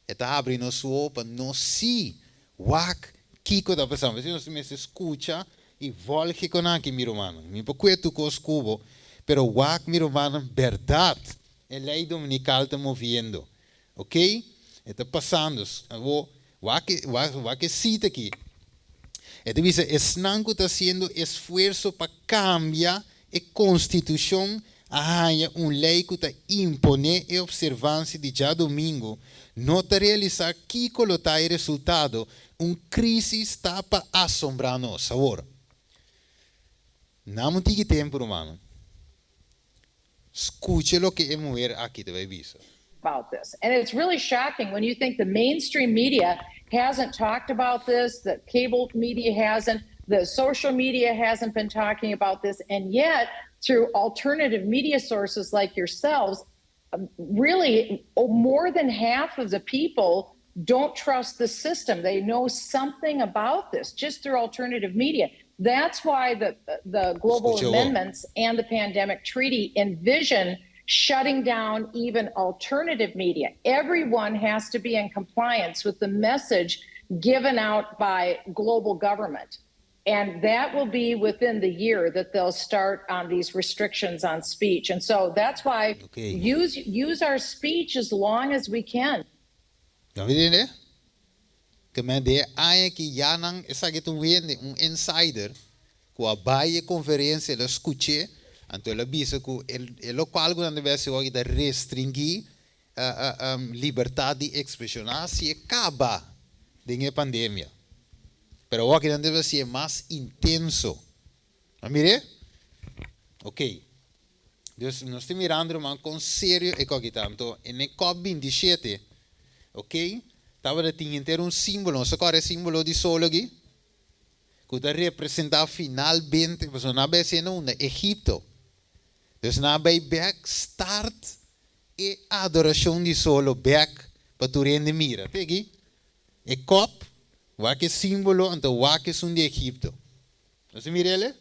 E ta habri nos wowo pa nos sí wak kiko ta pasando. P'esei nos mester skucha i vòlge kon aki, mi rumannan. Mi por kue tur kos ku bo, pero wak, mi rumannan, bèrdat e lei dominikal ta moviendo. Oké? E ta pasando. Awor, wak e, wak e sita aki. E ta bisa, Esnan ku ta hasiendo esfuerso pa kambia e konstitushon a haña un lei ku ta imponé e opservansia di djadumingu, no ta realisá kiko lo ta e resultado, un krísis ta pa asombrá nos. Awor, nan un tiki tempu, rumannan, skucha loke e muher aki ta bai bisa. About this. And it's really shocking when you think the mainstream media hasn't talked about this, the cable media hasn't, the social media hasn't been talking about this, and yet through alternative media sources like yourselves, really more than half of the people don't trust the system. They know something about this just through alternative media. That's why the the global amendments and the pandemic treaty envision shutting down even alternative media. Everyone has to be in compliance with the message given out by global government. And that will be within the year that they'll start on these restrictions on speech. And so that's why okay. use use our speech as long as we can. Nan wende? Ke men de aña ki ya nan esaki ta un hende, un insider, ku a bai e konferensia, el a skuch'é, anto el a bisa ku e lokual ku nan ta bai hasi awor aki ta restringí libertat di ekspreshon. Nan a hasié kaba den e pandemia, pero awor aki nan ta bai hasié mas intenso. A mir'é? Oké. Dus nos ta mirando ruman kon serio e koki ta. Anto e ne kòp 27, oké, tabata tin henter un símbolo. Nos ta kòrda e símbolo di solo aki? Ku ta representá finalmente, pasobra nan a bai hasiendo unda? Egipto. Dus nan a bai bèk start e adorashon di solo bèk pa tur hende mira. Te aki? E kòp, wak e símbolo, anto wak esun di Egipto. Nos a mira el?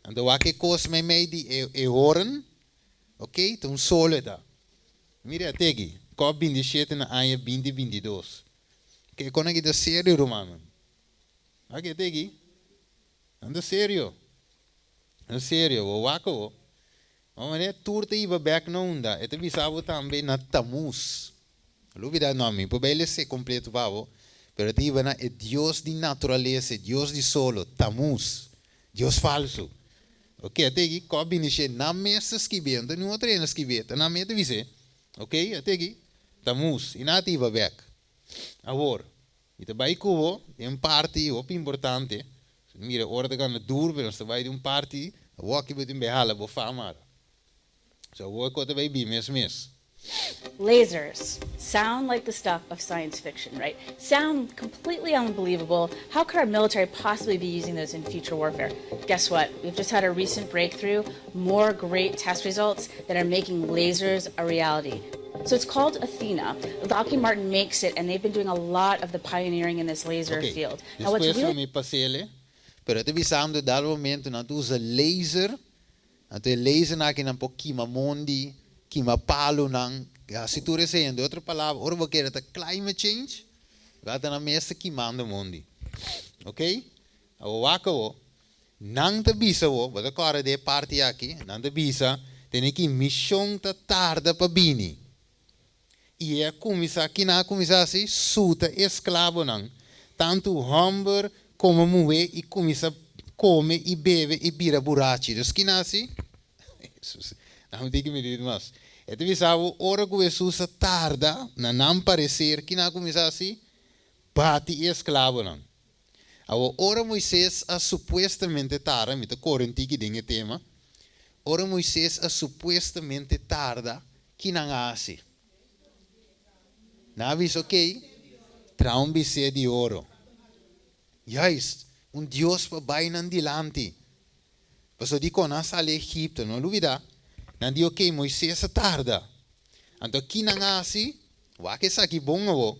Anto wak e kos meimei di e e horen, ok, ta un solo e ta. Mira te aki, kòp 27 na aña 2022. Ke kon aki ta serio rumannan. Wak e te aki. Nan ta serio. Nan serio, bo wak awo. Bo manera tur ta hiba bek na unda. E ta bisa bo tambe na Tamuz. Lo bida no, mi por bai les'é kompleto pa bo, pero e ta hiba na e dios di naturalesa, e dios di solo, Tamuz, dios falsu. Oke, a tegi kòp bini she nan mes ta skibié, no ta niun otro hende a skibié, ta nan mes ta bis'é. Oke, a tegi Tamuz, i nan a ta hiba bèk. Awor, mi ta bai ku bo den un parti hopi importante, mira ora ta gana duru, pero nos ta bai den un parti, awor aki bo tin bai hala bo fama. So awor ku ta bai bi mes mes. Lasers sound like the stuff of science fiction, right? Sound completely unbelievable. How could our military possibly be using those in future warfare? Guess what? We've just had a recent breakthrough, more great test results that are making lasers a reality. So it's called Athena. Lockheed Martin makes it, and they've been doing a lot of the pioneering in this laser Ok, field. Now, what's despues lo really mi pas'ele, pero e ta bisando dado momento nan ta usa laser Anto e lasernan aki nan por kima mondi, kima palunan, hasi tur esei. Den otro palabra, ora bo kere ta climate change, bo ta nan mes ta kimando mondi. Ok? Awor wak awor, nan ta bisa awor, bo ta kòrda di e parti aki, nan ta bisa tene ki mishon ta tarda pa bini. I e a kuminsá, kinan a kuminsá hasi? Suta e esklabonan, tantu hòmber. komo muhé i kuminsá kome i bebe i bira burachi. Dus ki nan hasi? Hesus, nan mi tin ki midi mas. E ta bisa bo, ora ku Hesus a tarda na nan pareser, ki nan a kuminsá hasi? Bati e esklabonan. Awor, ora Moises a supuestamente tarda, mi ta kore un tiki den e tema, ora Moises a supuestamente tarda, ki nan a hasi? Nan a bisa, Okey, traha un bisé di oro. Juist, un dios pa bai nan dilanti. Pasobra dikon nan a sali Egipto? No lubidá. Nan di, Okey, Moises a tarda. Anto ki nan a hasi? Wak esaki bon awor.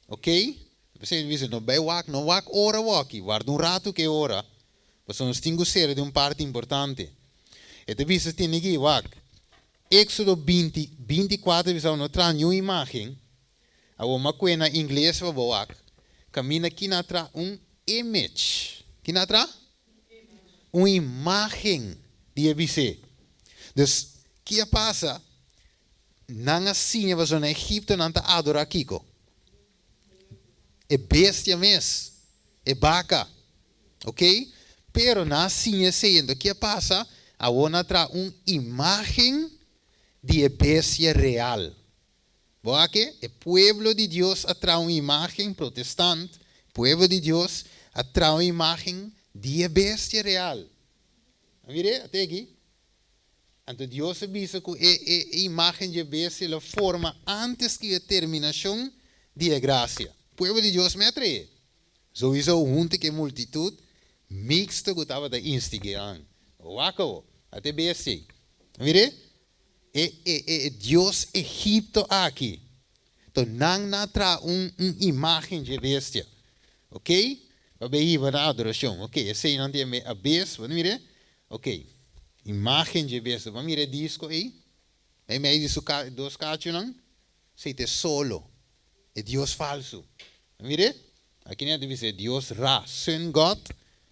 Okey? P'esei mi bisa, no bai wak, no wak ora woki, warda un ratu ku e ora, pasobra nos tin ku sera den un parti importante. E ta bisa tene aki, wak, Éksodo 20, 24 ta bisa no traha niun imágen, awor m'a kue na ingles pa bo wak, kaminda kina a traha un image. Kina a traha? Un imágen di e bis'é. Dus, ki a pasa? Nan a siña pasobra na Egipto nan ta adorá kiko? E bestia mes, e baka. Ok? Pero nan a siña esei, enton ki a pasa? Awor nan a traha un imágen di e bestia real. Bo a ke? E pueblo di Dios a traha un imágen, protestant, pueblo di Dios a traha un imágen di e bestia real. A mir'é? A teki? Anto Dios a bisa ku e e imágen dje bestia lo forma ántes ku e terminashon di e grasia. Pueblo di Dios me a traé. Souiso huntu ku e multitut miksto ku tabata instig'é nan. Wak awor, ata e bestia ei. Mir'é? E e e dios Egipto aki. To nan na traha un un imágen dje bestia. Oké? Pa be hiba na adorashon. Oké, esei nan tin a bes, bo ta mir'é? Ok, imágen dje bestia. Bo a mira e disko ei? Mei mei di su dos kachunan, esei ta e solo, e dios falsu. A mir'é? Aki nan ta bisa e dios Ra, sun god,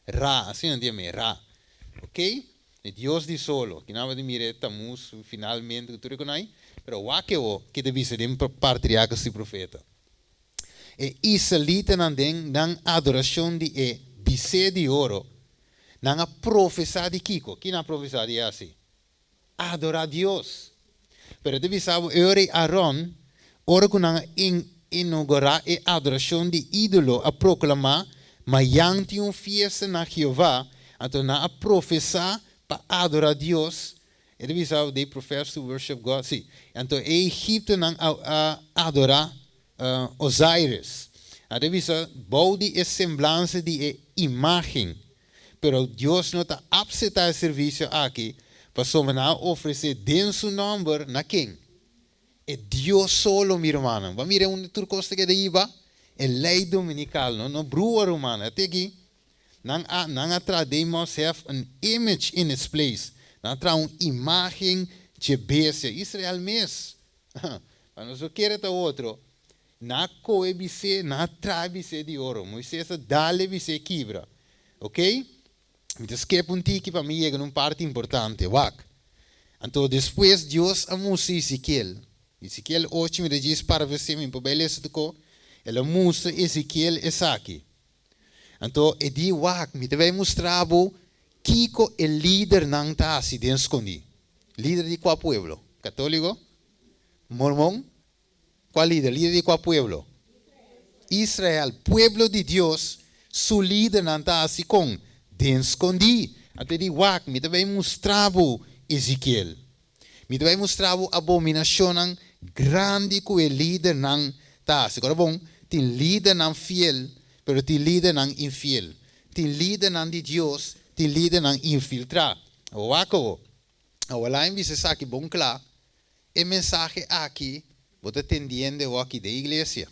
Ra, asina nan ta yam'é, Ra. Ok, e dios di solo. Aki nan bo ta mira e Tamuz finalmente ku tur e konai. Pero wak e wou ke ta bisa den Patriarkas i Profeta. E israelitanan den nan adorashon di e bisé di oro, nan a profesá di kiko? Ki nan a profesá di hasi? Adorá Dios. Pero e ta bisa bo, e ora ei Aron, ora ku nan a inougurá e adorashon di ídolo, a proklamá, Mayan tin un fiesta na Jehová, anto nan a profesá pa adorá Dios, E ta bisa they profess to worship God, sí. Anto e egiptonan a a adorá Osiris. A ta bisa bou di e semblansa di e imágen. Pero Dios no ta apseptá e servisio aki pasobra nan a ofresé den su nòmber na ken? E Dios solo, mi rumannan. Bo a mira unda tur kos ta keda hiba? E lei dominikal, no, no brua, rumannan. A te aki. Nan a nan a traha they must have an image in its place. Nan a traha un imágen dje bestia. Israel mes. Pa nos no kere ta otro. Nan a kohe bisé, nan a traha bisé di oro. Moises a dal e bisé kibra. Ok? Mi ta skep un tiki pa mi yega na un parti importante. Wak. Anto despues Dios a mustra Ezekiel. Ezekiel ocho mi ta djis para versé mi por bai lesa tokó. El a mustra Ezekiel esaki. Anto e di, Wak, mi ta bai mustra bo kiko e lidernan ta hasi den skondí. Lider di kua pueblo? Katóliko? Mormon? Kua lider? Lider di kua pueblo? Israel, pueblo di Dios, su lidernan ta hasi kon? Den skondí. Anto e di, Wak, mi ta bai mustra bo, Ezekiel. Mi ta bai mustra bo abominashonnan grandi ku e lidernan ta hasi. Ora bon, tin lidernan fiel, pero tin lidernan infiel. Tin lidernan di Dios, tin lidernan infiltrá. Awor wak awor. Awor laga mi bisa esaki bon kla, e mensahe aki bo ta tendiendo awor aki den iglesia.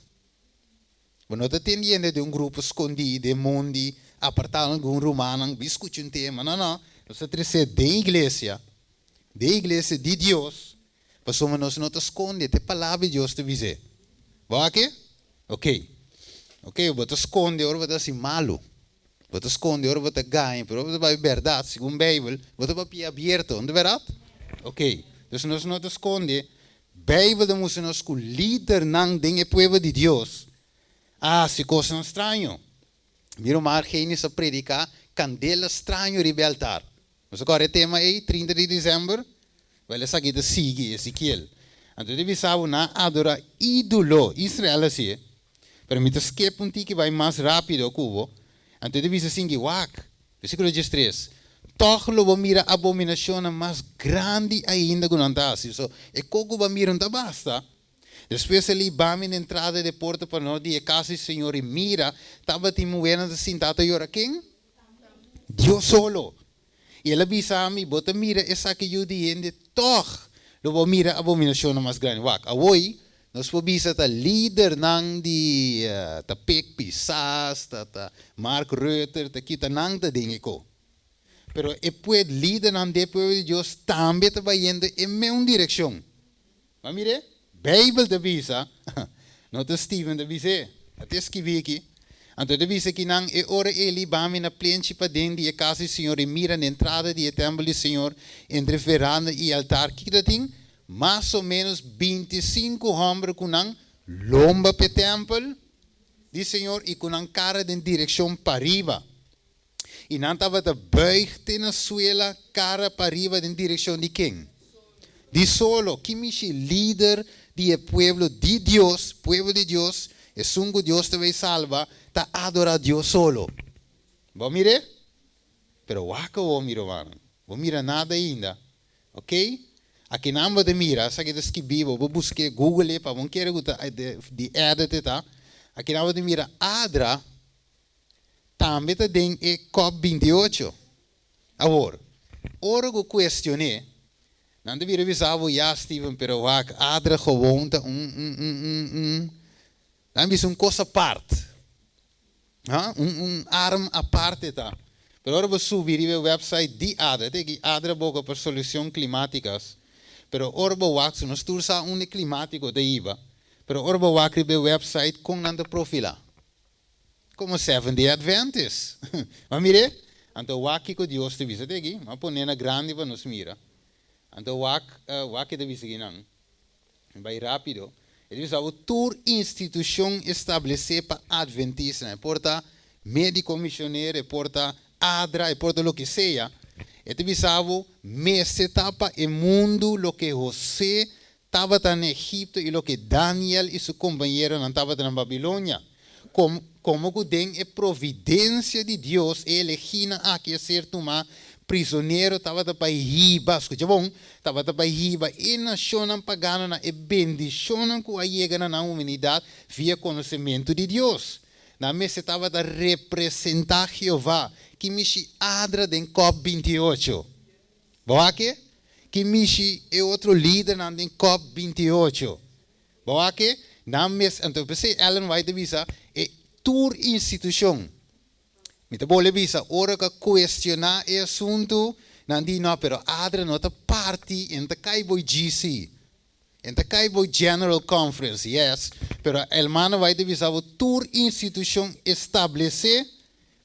Bo no ta tendiendo den un grupo skondí den mondi, apartá algun rumannan, bin skucha un tema. No, no. Nos ta tresé den iglesia. Den iglesia di Dios, pasobra nos no ta skonde, ta e palabra di Dios ta bis'é. Bo a ke? Ok. Ok, bo ta skonde ora bo ta hasi malu. Bo ta skonde ora bo ta gaña, pero ora bo ta papia bèrdat, segun Beibel, bo ta papia abierto, no ta bèrdat? Ok. Dus nos no ta skonde. Beibel ta mustra nos ku lidernan den e pueblo di Dios a hasi kosnan straño. Mi ruman Argenis a prediká Kandela Straño Riba e Altar. Nos a kòrda e tema ei, 30 di desèmber? Wèl, esaki ta sigui Ezekiel. Anto ta bisa bo nan a adorá ídolo. Israel hasié. Pero mi ta skip un tiki bai mas rápido ku bo. Anto ta bisa sinki, Wak! Versíkulo 13, Tòg lo bo mira abominashonnan mas grandi ainda ku nan ta hasi. So, e kos ku bo a mira no ta basta. Despues el hiba mi na entrada di e porta pa nort di e kas di Señor, i mira, tabatin muhernan ta sintá ta yora. Ken? Dios solo. I el a bisa mi, Bo ta mira esaki, yu di hende? Tòg lo bo mira abominashonnan mas grandi. Wak, awoi nos por bisa ta lidernan di ta Pik Pisas, ta ta Mark Rutte, ta kita nan ta den e ko. Pero e pued lidernan di e pueblo di Dios tambe ta bayendo e meun direkshon. Bo mir'é? Beibel ta bisa, no ta Steven ta bis'é, a ta skibí aki. Anto e ta bisa ki nan, E ora Eli bami na plenchi paden di e kas di Señor i mira na entrada di e tèmpel di Señor, entre veranda i altar, kiko ta tin? Mas o ménos 25 hòmber ku nan lomba p'e tèmpel di Señor i ku nan kara den direkshon pariba. I nan tabata buig te na suela kara pariba den direkshon di ken? Di solo. Ki mishi lider di e pueblo di Dios, pueblo di Dios, esun ku Dios ta bay salba, ta adorá Dios solo? Bo a mir'é? Pero wak awor, mi rumannan, bo mira nada ainda. Ok? Akinan bo ta mira, esaki ta skibí, bo por busk'é, google e, pa bo no kere ku ta di edit e ta. Akinan bo ta mira Adra tambe ta den e cop 28. Awor, ora ku kuestion'é, nan ta bira bisa bo, ya Steven, pero wak, Adra gewoon ta un, un, un, un, un, nan bisa un kos apart. Ha? Un, un arm aparte ta. Pero ora bo subi riba e website di Adra, te aki Adra boka pa solucion climáticas, pero ora bo wak, su nos tur sa unda e climatico ta hiba, pero ora bo wak riba e website con nan ta profila? Como Seventh Day Adventist. Bo a mir'é? Anto wak kiko Dios ta bisa. Te aki, mi a pone na grandi pa nos mira. Anto wak, wak e ta bisa kinan. Mi bai rápido. E ta bisa bo tur institushon establesé pa Adventistanan, e por ta médiko misionero, e por ta ADRA, e por ta loke sea, e ta bisa bo mester ta pa e mundu loke José tabata na Egipto i loke Daniel i su kompañeronan tabata na Babilonia. Komo, komo ku den e providensia di Dios e elegínan aki a ser tumá prizonero tabata pa hiba, skucha bon, tabata pa hiba e nashonnan pagano na e bendishonnan ku a yega na nan humanidat via konosementu di Dios. Nan mester tabata representá Jehová, ki mishi adra den cop 28. Bo wak e? Ki mishi e otro lidernan den cop 28. Bo wak e? Nan mes, anto p'esei Ellen White a bisa, e tur institushon, mi ta bole bisa, ora ku a kuestioná e asuntu, nan di no, pero ADRA no ta parti, e no ta kai bo GC, e no ta kai bo General Conference, yes, pero Hermana White a bisa bo tur institushon establesé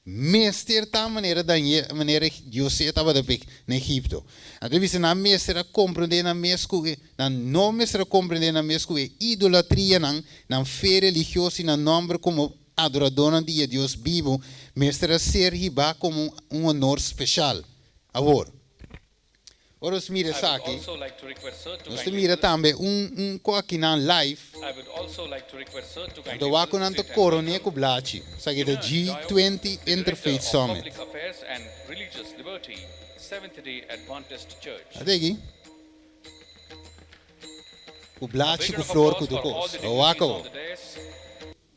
Mester ta manera Daniel, manera José tabata pek na Egipto. Anto e bisa nan mester a komprendé nan mes ku e, nan no mester a komprendé nan mes ku e idolatrianan, nan fe religioso i nan nòmber komo adoradónan di e Dios bibu mester a ser hibá komo un honor speshal. Awor. Ora nos mira esaki, nos ta mira tambe un un ku akinan live, anto wak ku nan ta koroné ku blachi. Esaki ta G20 Interfaith Summit. Ata aki. Ku blachi, ku flor, ku tur kos. Wak awo.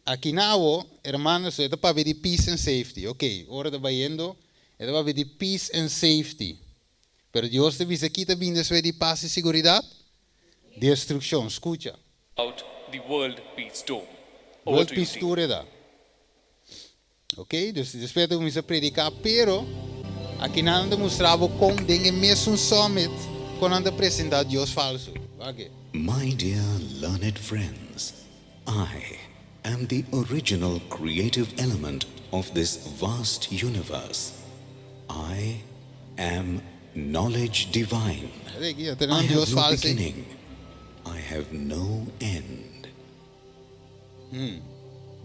Akinan awo, hermanos, e ta papia di peace and safety. Ok, ora ta bayendo, e ta papia di peace and safety. Pero Dios ta bisa ki ta bini despues di pas i siguridat? Destrukshon. Skucha. Out the World Peace Dome. Over World to you Peace team. Tour e ta. Ok, dus despues ta kuminsá prediká, pero akinan nan ta mustra bo kon den e mesun summit kon nan ta presentá Dios falsu. Wak e. My dear learned friends, I am the original creative element of this vast universe. I am knowledge divine. I have no beginning. I have no end.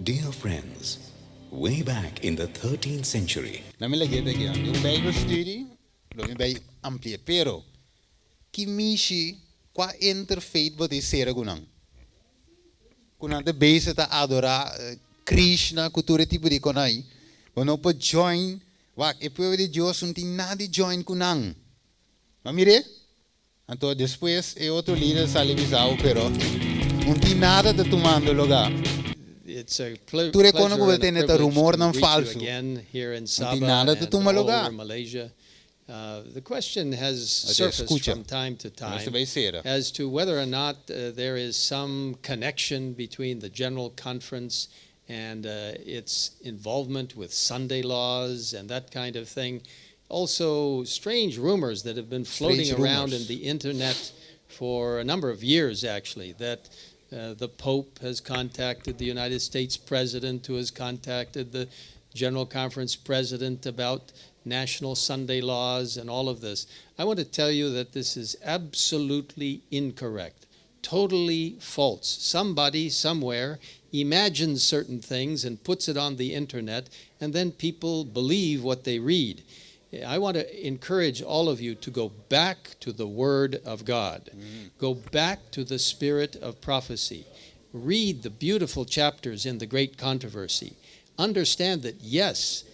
Dear friends, Way back in the 13th century. Na mi lag'é ta aki nan. Den un Bijbelstudie lo mi bai ampli'é. Pero, ki mishi, kua interfaith bo ta sera ku nan? Ku nan ta bezig ta adorá Krishna ku tur e tipo di konai. Bo no por join, wak, e pueblo di Dios no tin nada di join ku nan. Bo a mir'é? Anto despues e otro lider sali bisa bo, pero un tin nada ta tumando lugá. Tur e kono ku bo ta tende ta rumornan falsu. Un tin nada ta tuma lugá. Oke, skucha. Nos ta bai sera. and its involvement with Sunday laws and that kind of thing. Also, strange rumors that have been floating Strange around rumors. in the internet for a number of years, actually, that the Pope has contacted the United States president, who has contacted the General Conference president about national Sunday laws and all of this. I want to tell you that this is absolutely incorrect, totally false. Somebody somewhere imagines certain things and puts it on the internet, and then people believe what they read. I want to encourage all of you to go back to the Word of God. Go back to the spirit of prophecy. Read the beautiful chapters in the Great Controversy. Understand that, yes,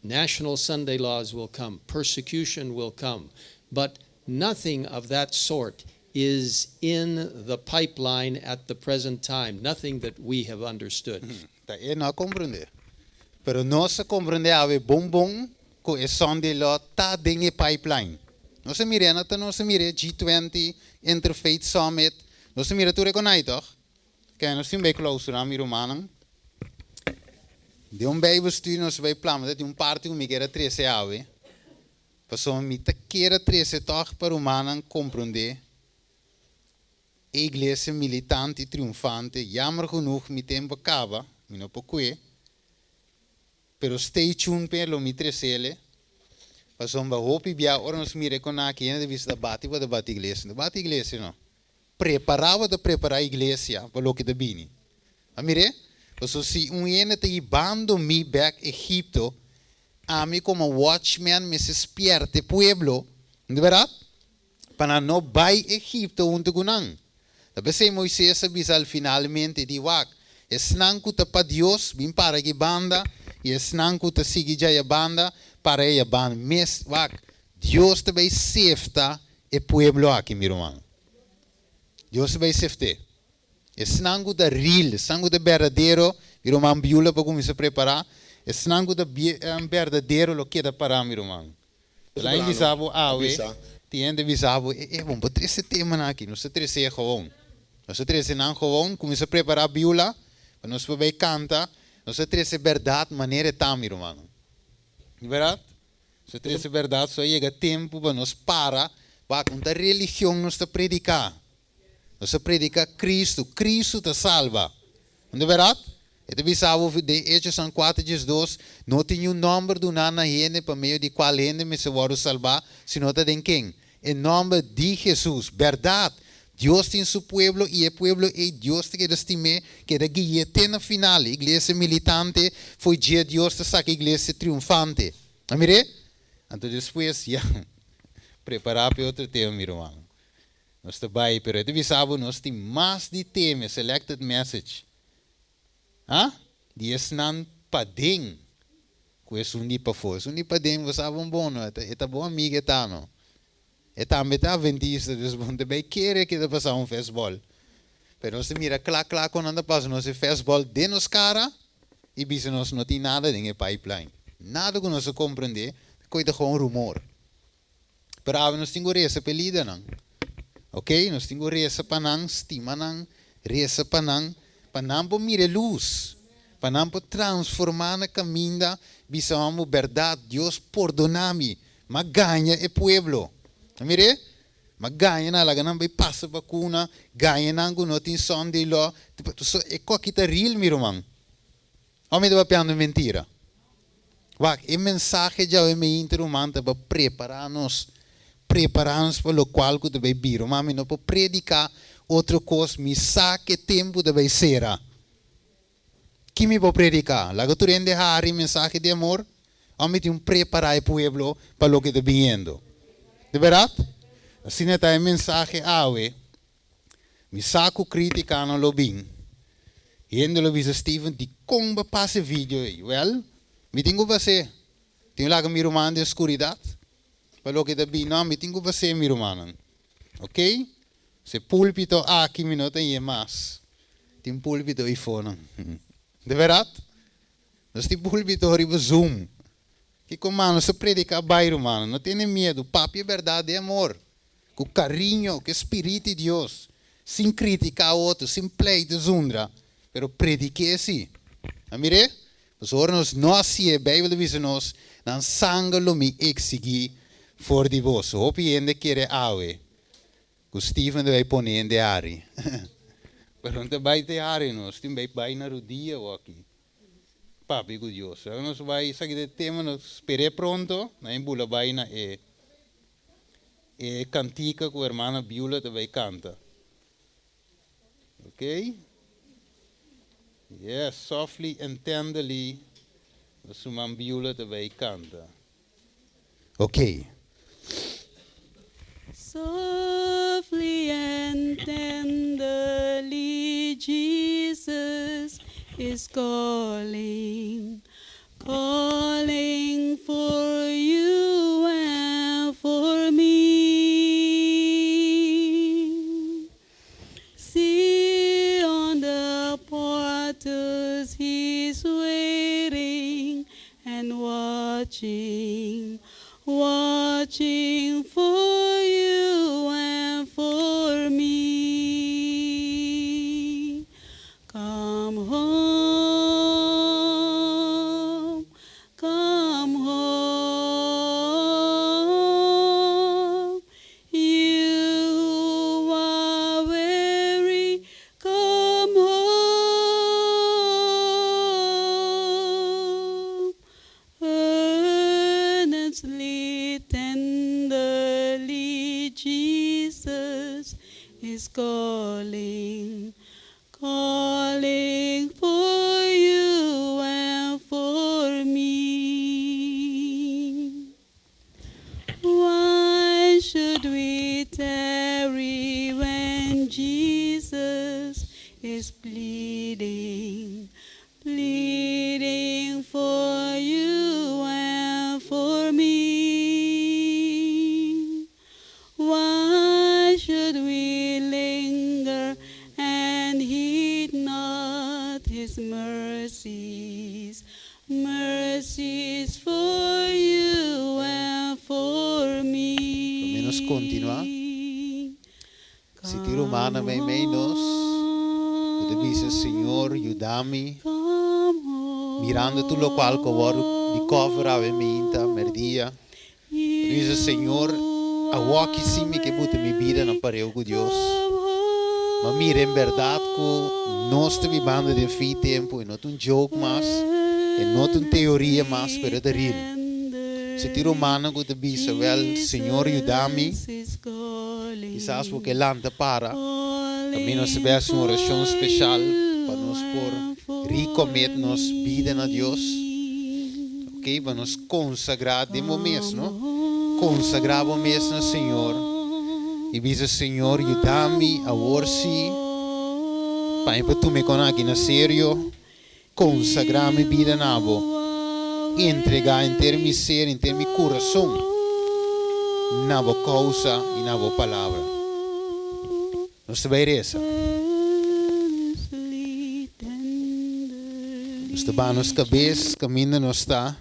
national Sunday laws will come, persecution will come, but nothing of that sort is in the pipeline at the present time, nothing that we have understood. Ta e no a komprondé. Pero nos a komprondé awe bon bon ku e Sunday law ta den e pipeline. Nos a mir'é, no ta nos a mir'é G20, Interfaith Summit, nos a mira tur e konai tòg? Kende nos tin bai klausurá mi rumannan? Den un Bijbelstudie nos a bai plama ta tin un parti ku mi kier a trese awe, pasobra mi ta kier a trese tòg pa rumannan komprondé e iglesia militante i triunfante. Jammer genoeg mi tempu a kaba, mi no por kue, pero stay tuned p'e lo mi tresele, pasobra hopi bia ora nos mira e konaki hende ta bisa ta bati pa ta bati iglesia. No ta bati iglesia no. Prepará bo ta prepará iglesia pa loke ta bini. A mir'é? Pasobra si un hende ta hibando mi bèk Egipto, ami komo watchman mester spièrta e pueblo, no ta bèrdat? Pa nan no bai Egipto huntu ku nan. Ta p'esei Moises a bisa al finalmente di, Wak, esnan ku ta pa Dios, bin para aki banda, i esnan ku ta sigui djaya banda, para eya banda. Mes, wak, Dios ta bai sefta e pueblo aki, mi ruman. Dios ta bai seft'é. Esnan ku ta real, esnan ku ta berdadero, mi ruman Beulah pa kuminsá prepará, esnan ku ta berdadero lo keda pará, mi ruman. Lain bisa bo awe, tin hende bisa bo, e e bon por trese temanan aki, nos ta trese e gewoon. Nos ta trese nan gewoon, kuminsá prepará Beulah pa nos por bai kanta, nos ta trese bèrdat manera e ta, mi rumannan. Di bèrdat? Nos ta trese bèrdat, so a yega tempu pa nos para, wak, un ta religion nos ta prediká. Nos ta prediká Kristu. Kristu ta salba. No ta bèrdat? E ta bisa bo den Hechosnan kuater diesdos, No tin niun nòmber duná na hende pa medio di kual hende mester wòrdu salbá, sino ta den ken? E nòmber di Hesus. Bèrdat! Dios tin su pueblo i e pueblo ei Dios ta keda stim'é, keda gui'é te na final. E iglesia militante fo'i dje Dios ta saka e iglesia triunfante. A mir'é? Anto despues, ya, prepará pa e otro tema, mi ruman. Nos ta bai, pero e ta bisa bo nos tin mas di teme, selected message, ha? Di esnan paden ku esun di pafó. Esun di paden bo sa bon bon no, e ta bo amiga e ta no. E tambe ta adventista, dus bo no ta bai kere ke ta pasa un festball. Pero nos ta mira kla kla kon nan ta pasa nos e festball den nos kara i bisa nos no tin nada den e pipeline. Nada ku nos a komprende, koe ta gewoon rumor. Pero awe nos tin ku resa pa e lidernan. Ok, nos tin ku resa pa nan, stima nan, resa pa nan, pa nan por mira e lus, pa nan por transformá na kaminda, bisa amo bèrdat, Dios pordoná mi, m'a gaña e pueblo. A mir'é? M'a gaña nan, laga nan bai pasa bakuna, gaña nan ku no tin Sunday law. So e koki ta real, mi ruman. Òf mi ta papiando mentira? Wak, e mensahe djawe meinta ruman ta pa prepará nos, prepará nos pa lokual ku ta bai bira. Ruman, mi no por prediká otro kos, mi sa ku e tempu ta bai sera. Ki mi por prediká? Laga tur hende hari mensahe di amor? Òf mi tin un prepará e pueblo pa loke ta biniendo? Di bèrdat? Asina ta e mensahe awe. Mi sa ku krítikanan lo bin. Hende lo bisa, Steven, dikon bo a pasa e video ei? Wèl, mi tin ku pas'é. Tin laga mi ruman den skuridat pa loke ta bin? No, mi tin ku pas'é, mi rumannan. Oké? Se púlpito aki mi no ta ñe mas. Tin púlpito eifonan. De bèrdat? Nos tin púlpito riba Zoom. Kiko mas? Nos ta prediká bai, rumannan. No tene miedu. Papia e bèrdat den amor, ku kariño, ku e Spirit di Dios, sin kritiká otro, sin pleita zundra, pero predik'é sí. A mir'é? Pasobra ora nos no hasié, Beibel ta bisa nos, Nan sanger lo mi eksigí for di boso. Hopi hende kere awe Ku Steven ta bai pone hende hari. Pero no ta bai te hari no. Steven bai bai na rudia awaki. Papia ku Dios. Ora nos bai esaki ta e tema nos sper'é pronto. Nan e bula bai na e e kantika ku hermana Beulah ta bai kanta. Ok. Yes, softly and tenderly nos ruman Beulah ta bai kanta. Ok. Softly and tenderly Jesus is calling, calling for you and for me. See on the portals he's waiting and watching, watching for you and for me. Come home, come home, you who are weary, come home. Earnestly, tenderly, Jesus is calling, calling for you and for me. Why should we tarry when Jesus is pleading, pleading for you and for me? Why should we linger and heed not his mercies, mercies for you and for me? Promé nos kontinuá, si tin rumannan meimei nos ku ta bisa, Señor, yuda mi, mirando tur lokual ku a wòrdu di kòver awe mainta, mèrdia, ku ta bisa, Señor, awoki sí mi ke buta mi bida na pareu ku Dios. Ma mira en bèrdat ku nos ta bibando den fin tempu, e no ta un joke mas, e no ta un teoria mas, pero e ta real. Si tin rumannan ku ta bisa, Wèl, Señor yuda mi, kisas bo ke lanta para, kaminda nos ta bai hasi un orashon speshal pa nos por recommit nos bida na Dios. Ok, pa nos konsagrá den bo mes, no? Konsagrá bo mes na Señor i bisa, Señor, yuda mi awor sí pa mi por tuma e kon aki na serio, konsagrá mi bida na bo, entregá henter mi ser, henter mi kurason na bo kousa i na bo palabra. Nos ta bai resa. Nos ta baha nos kabes kaminda nos ta.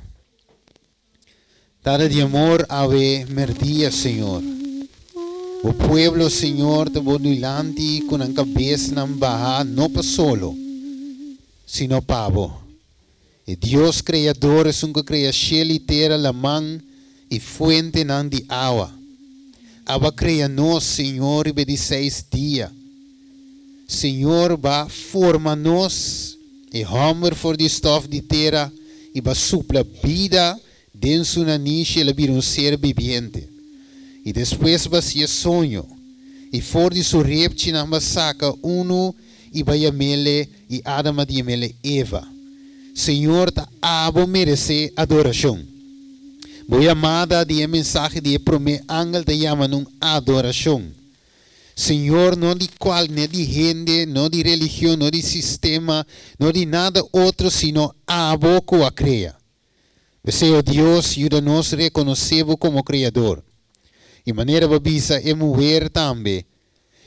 Tata di amor, awe merdia, Señor. Bo pueblo, Señor, ta bo dilanti ku nan kabesnan baha no pa solo, sino pa bo. E Dios Kreador, esun ku a krea shel i tera, laman i fuentenan di awa. Abo a krea nos, Señor, riba e di seis dia. Señor, ba forma nos, e hòmber for di stòf di tera, i ba supla bida den su nanishi, el a bira un ser bibiente. I despues ba hasié soño, i for di su repchinan ba saka unu i ba yam'ele, i Adam a di yam'ele Eva. Señor ta abo meresé adorashon. Bo yamada di e mensahe di e promé angel ta yama nun adorashon. Señor no di cual ne di hende, no di religion, no di sistema, no di nada otro sino abo cu a crea. P'esey, o Dios, yuda nos reconoce bo como Creador. Y manera bo bisa e muher tambe,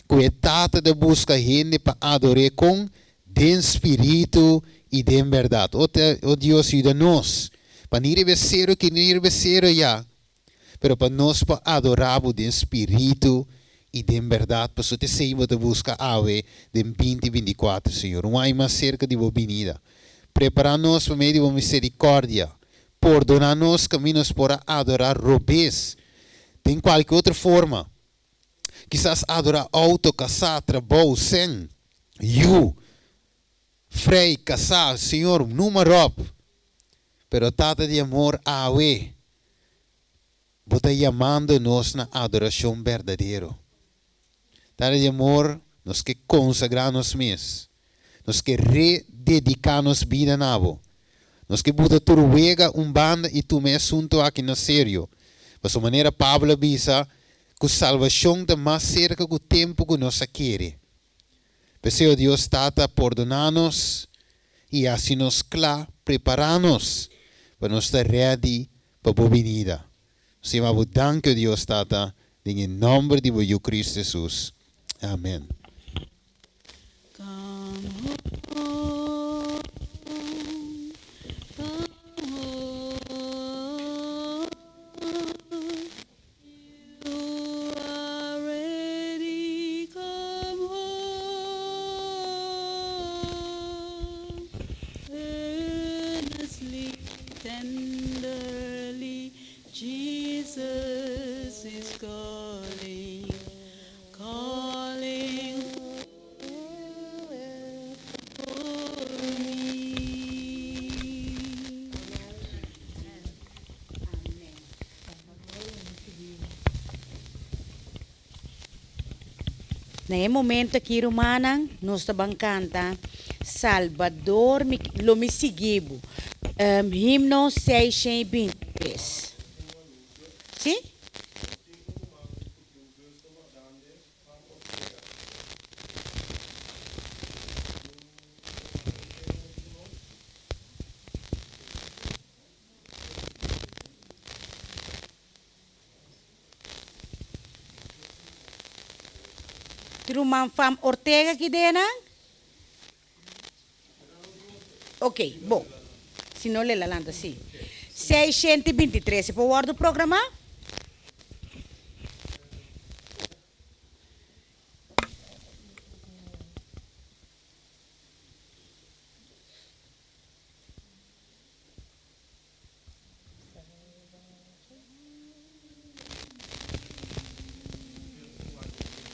cu e Tata ta busca hende pa ador'é con den spiritu y den berdad. O, o Dios, yuda nos pa ni riba e cero aki ni riba e cero allá, Pero pa nos por adorá bo den spiritu i den bèrdat, pasobra ta esei bo ta buska awe den 2024, Señor. Un ai mas serka di bo binida. Prepará nos pa medio di bo miserikòrdia. Pordoná nos kaminda nos por a adorá robes den kualke otro forma. Kisas adorá outo, kasá, trabou, sèn, yu, frei, kasá, Señor, numa ròp. Pero Tata di amor, awe Bo ta yamando nos na adorashon berdadero. Tata di amor, nos ke konsagrá nos mes. Nos ke redediká nos bida na Bo. Nos ke buta tur wega un banda i tuma e asuntu aki na serio. Pasobra manera Pablo a bisa ku salbashon ta mas serka ku tempu ku nos a kere. P'esei, o Dios Tata, pordoná nos i hasi nos kla, prepará nos pa nos ta rèdi pa bo binida. Nos ta yama bo danki, o Dios Tata, den e nòmber di bo Yu Cristo Jesus. Amèn. Na e momento aki rumannan nos ta ban canta Salbador mi lo mi sigui bo himno 623 si? Truman Fam Ortega ki dena? Ok, bon. Si no lela lanta si. 623 e por wordo programa?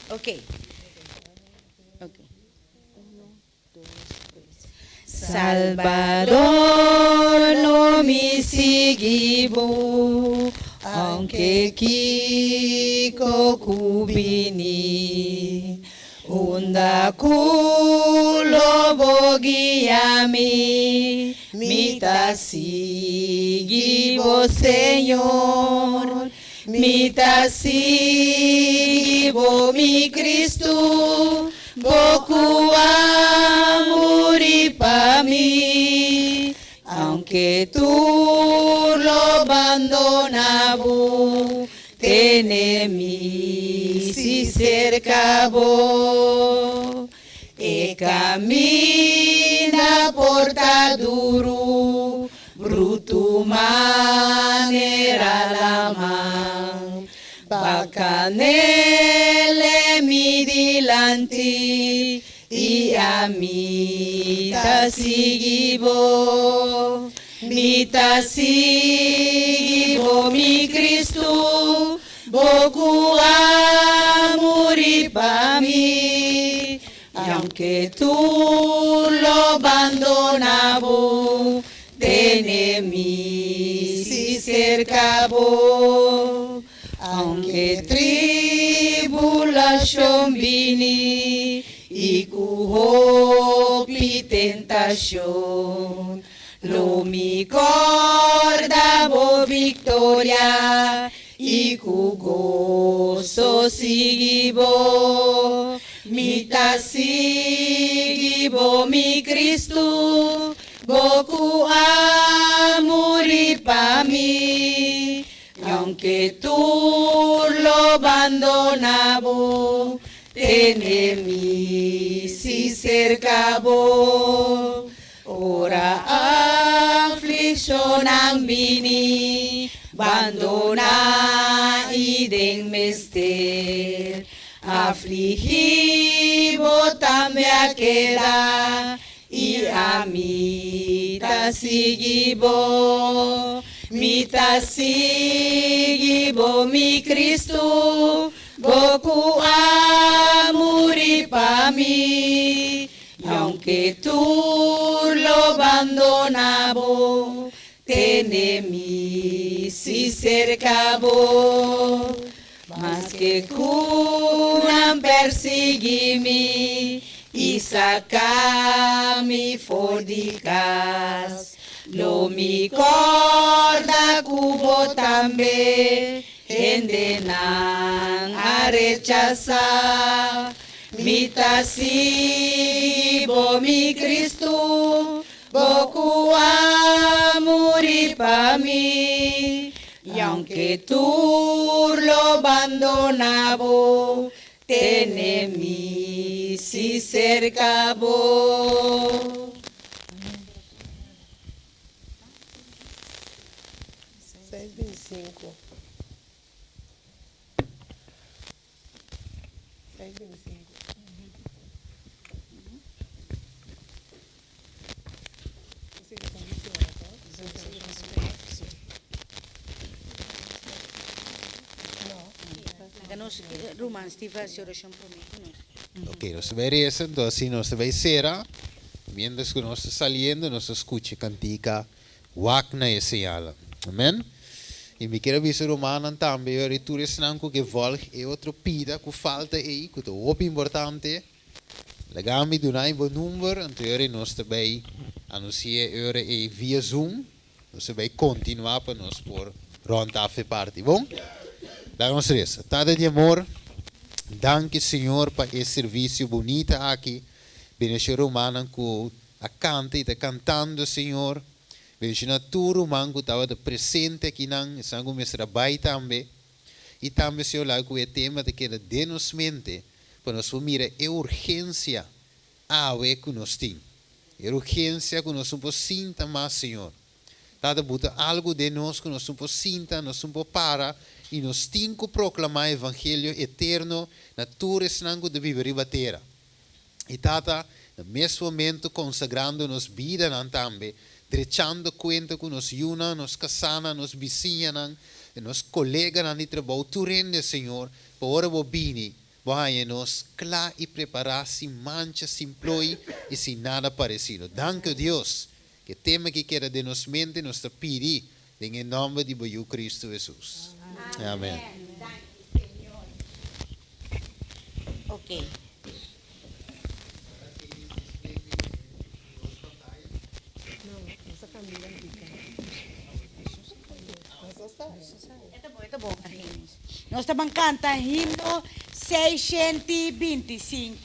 Ok. Ok. Salbador lo mi sigui bo aunke kiko ku bini Unda ku lo bo guia mi, mi ta sigui bo, Señor. Mi ta sigui bo, mi Cristo, bo ku a muri pa mi. Aunke tur lo bandona bo, Tene mi si serka bo. E kaminda por ta duru, brutu manera laman. Bakanele mi dilanti i ami ta sigui bo. Mi ta sigui bo, mi Cristo, bo cu a muri pa mi. Aunke tur lo bandona bo, tene mi si cerca bo. Aunke tribulacion bini i cu hopi tentacion. Lo mi kòrda bo viktoria i ku goso sigui bo. Mi ta sigui bo, mi Kristu, bo ku a muri pa mi. I ounke tur lo bandona bo, tene mi si serka bo. Ora aflikshonnan bini, bandoná i den mester. Afligí bo tambe a keda, i ami ta sigui bo. Mi ta sigui bo, mi Kristu, bo ku a muri pa mi. I aunke tur lo bandona bo, tene mi si serka bo. Maske ku nan persigi mi i saka mi for di kas, lo mi kòrda ku bo tambe hendenan a rechasá. Mi ta sigui bo, mi Kristu, bo ku a muri pa mi. I aunke tur lo bandona bo, tene mi si serka bo. Seis binticinco. Laga nos ruman Steve hasi orashon promé ku nos. Ok, nos ta bai resa, enton asina nos ta bai sera. Mientras ku nos ta saliendo, nos ta skucha e kantika Wak na e señalnan. Amen. I mi kier a bisa rumannan tambe, ora i tur esnan ku ke vòlg e otro pida ku falta ei, ku ta hopi importante, laga mi duna bo number, anto ora i nos ta bai anunsi'é e ora ei via Zoom, nos ta bai kontinuá pa nos por rònt af e parti. Bon? Laga nos resa. Tata di amor, danki Señor pa e servisio bunita aki. Bendishon rumannan ku a kanta i ta kantando, Señor. Bendiciona tur ruman cu tabata presente akinan, esnan cu mester a bay tambe. I tambe, Señor, laga cu e tema ta keda den nos mente pa nos por mira e urgencia awe cu nos tin. E urgencia cu nos no por sinta mas, Señor. Tata, buta algo den nos cu nos no por sinta, nos no por para i nos tin cu proclama Evangelio eterno na tur esnan cu ta biba riba tera. I Tata, na mes momento konsagrando nos bidanan tambe, drechando kuenta ku nos yunan, nos kasánan, nos bisiñanan, nos koleganan di trabou, tur hende, Señor, pa ora Bo bini, Bo haña nos kla i prepará, sin mancha, sin ploi i sin nada paresido. Danki, o Dios, ku e tema aki keda den nos mente, nos ta pidi den e nòmber di Bo Yu Kristu Hesus. Amen. Ok. Nos ta ban kanta himno 625.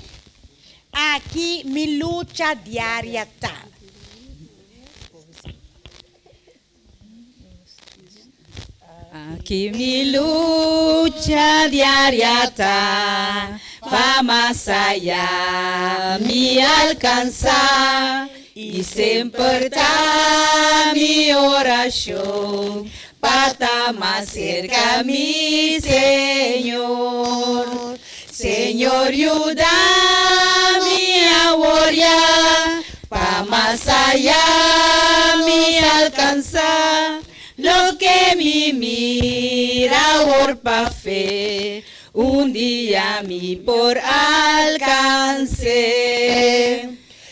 Aki mi lucha diaria ta. Aki mi lucha diaria ta pa mas aya mi alcansa y semper ta mi oracion pa ta mas cerca mi Señor. Señor yuda mi awor ya pa mas aya mi alcansa loke mi mira awor pa fe un dia mi por alcans'e.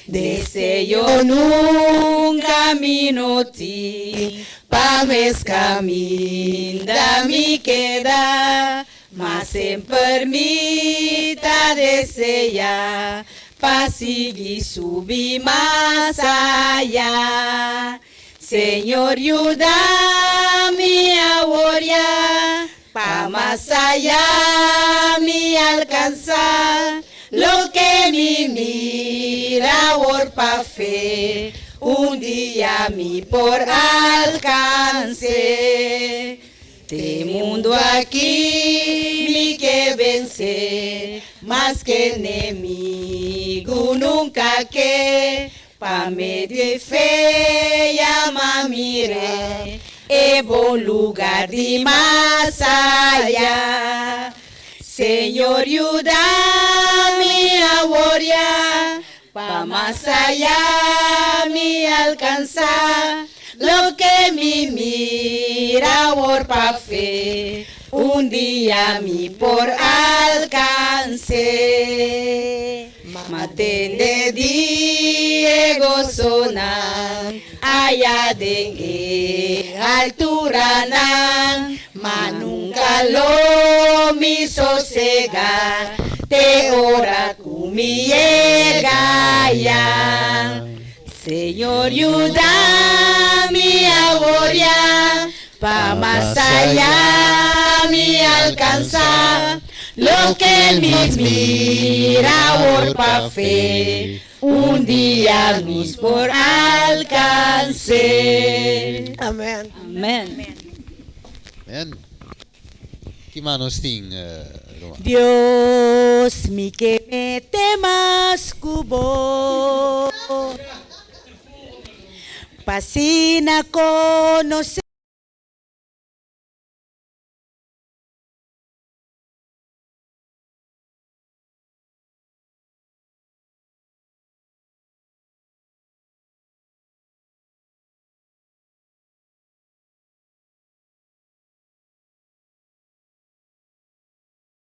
Deseo nunca mi no tin pa mes caminda mi keda Ma semper mi ta deseá pa sigui subi mas ayá. Señor yuda mi awor ya, pa mas aya mi alkansá loke mi mira awor pa fe, un dia mi por alkans'é. Te mundu aki mi ke vense, maske enemigu nunka ke, pa medio e fe ya m'a mir'é, e bon lugar di mas aya. Señor yuda mi awor ya, pa mas aya mi alkansá loke mi mira awor pa fe, un dia mi por alkans'é. M'a tende di e gosonan aya den e alturanan, ma nunka lo mi sosegá te ora ku mi yega aya. Señor yuda mi awor ya, pa mas aya mi alkansá loke mi mira awor pa fe, un dia nos por alkans'é. Amen. Amen. Amen. Ki mas nos tin, ruman? Dios, mi ke mete mas ku bo, pa asina konosé.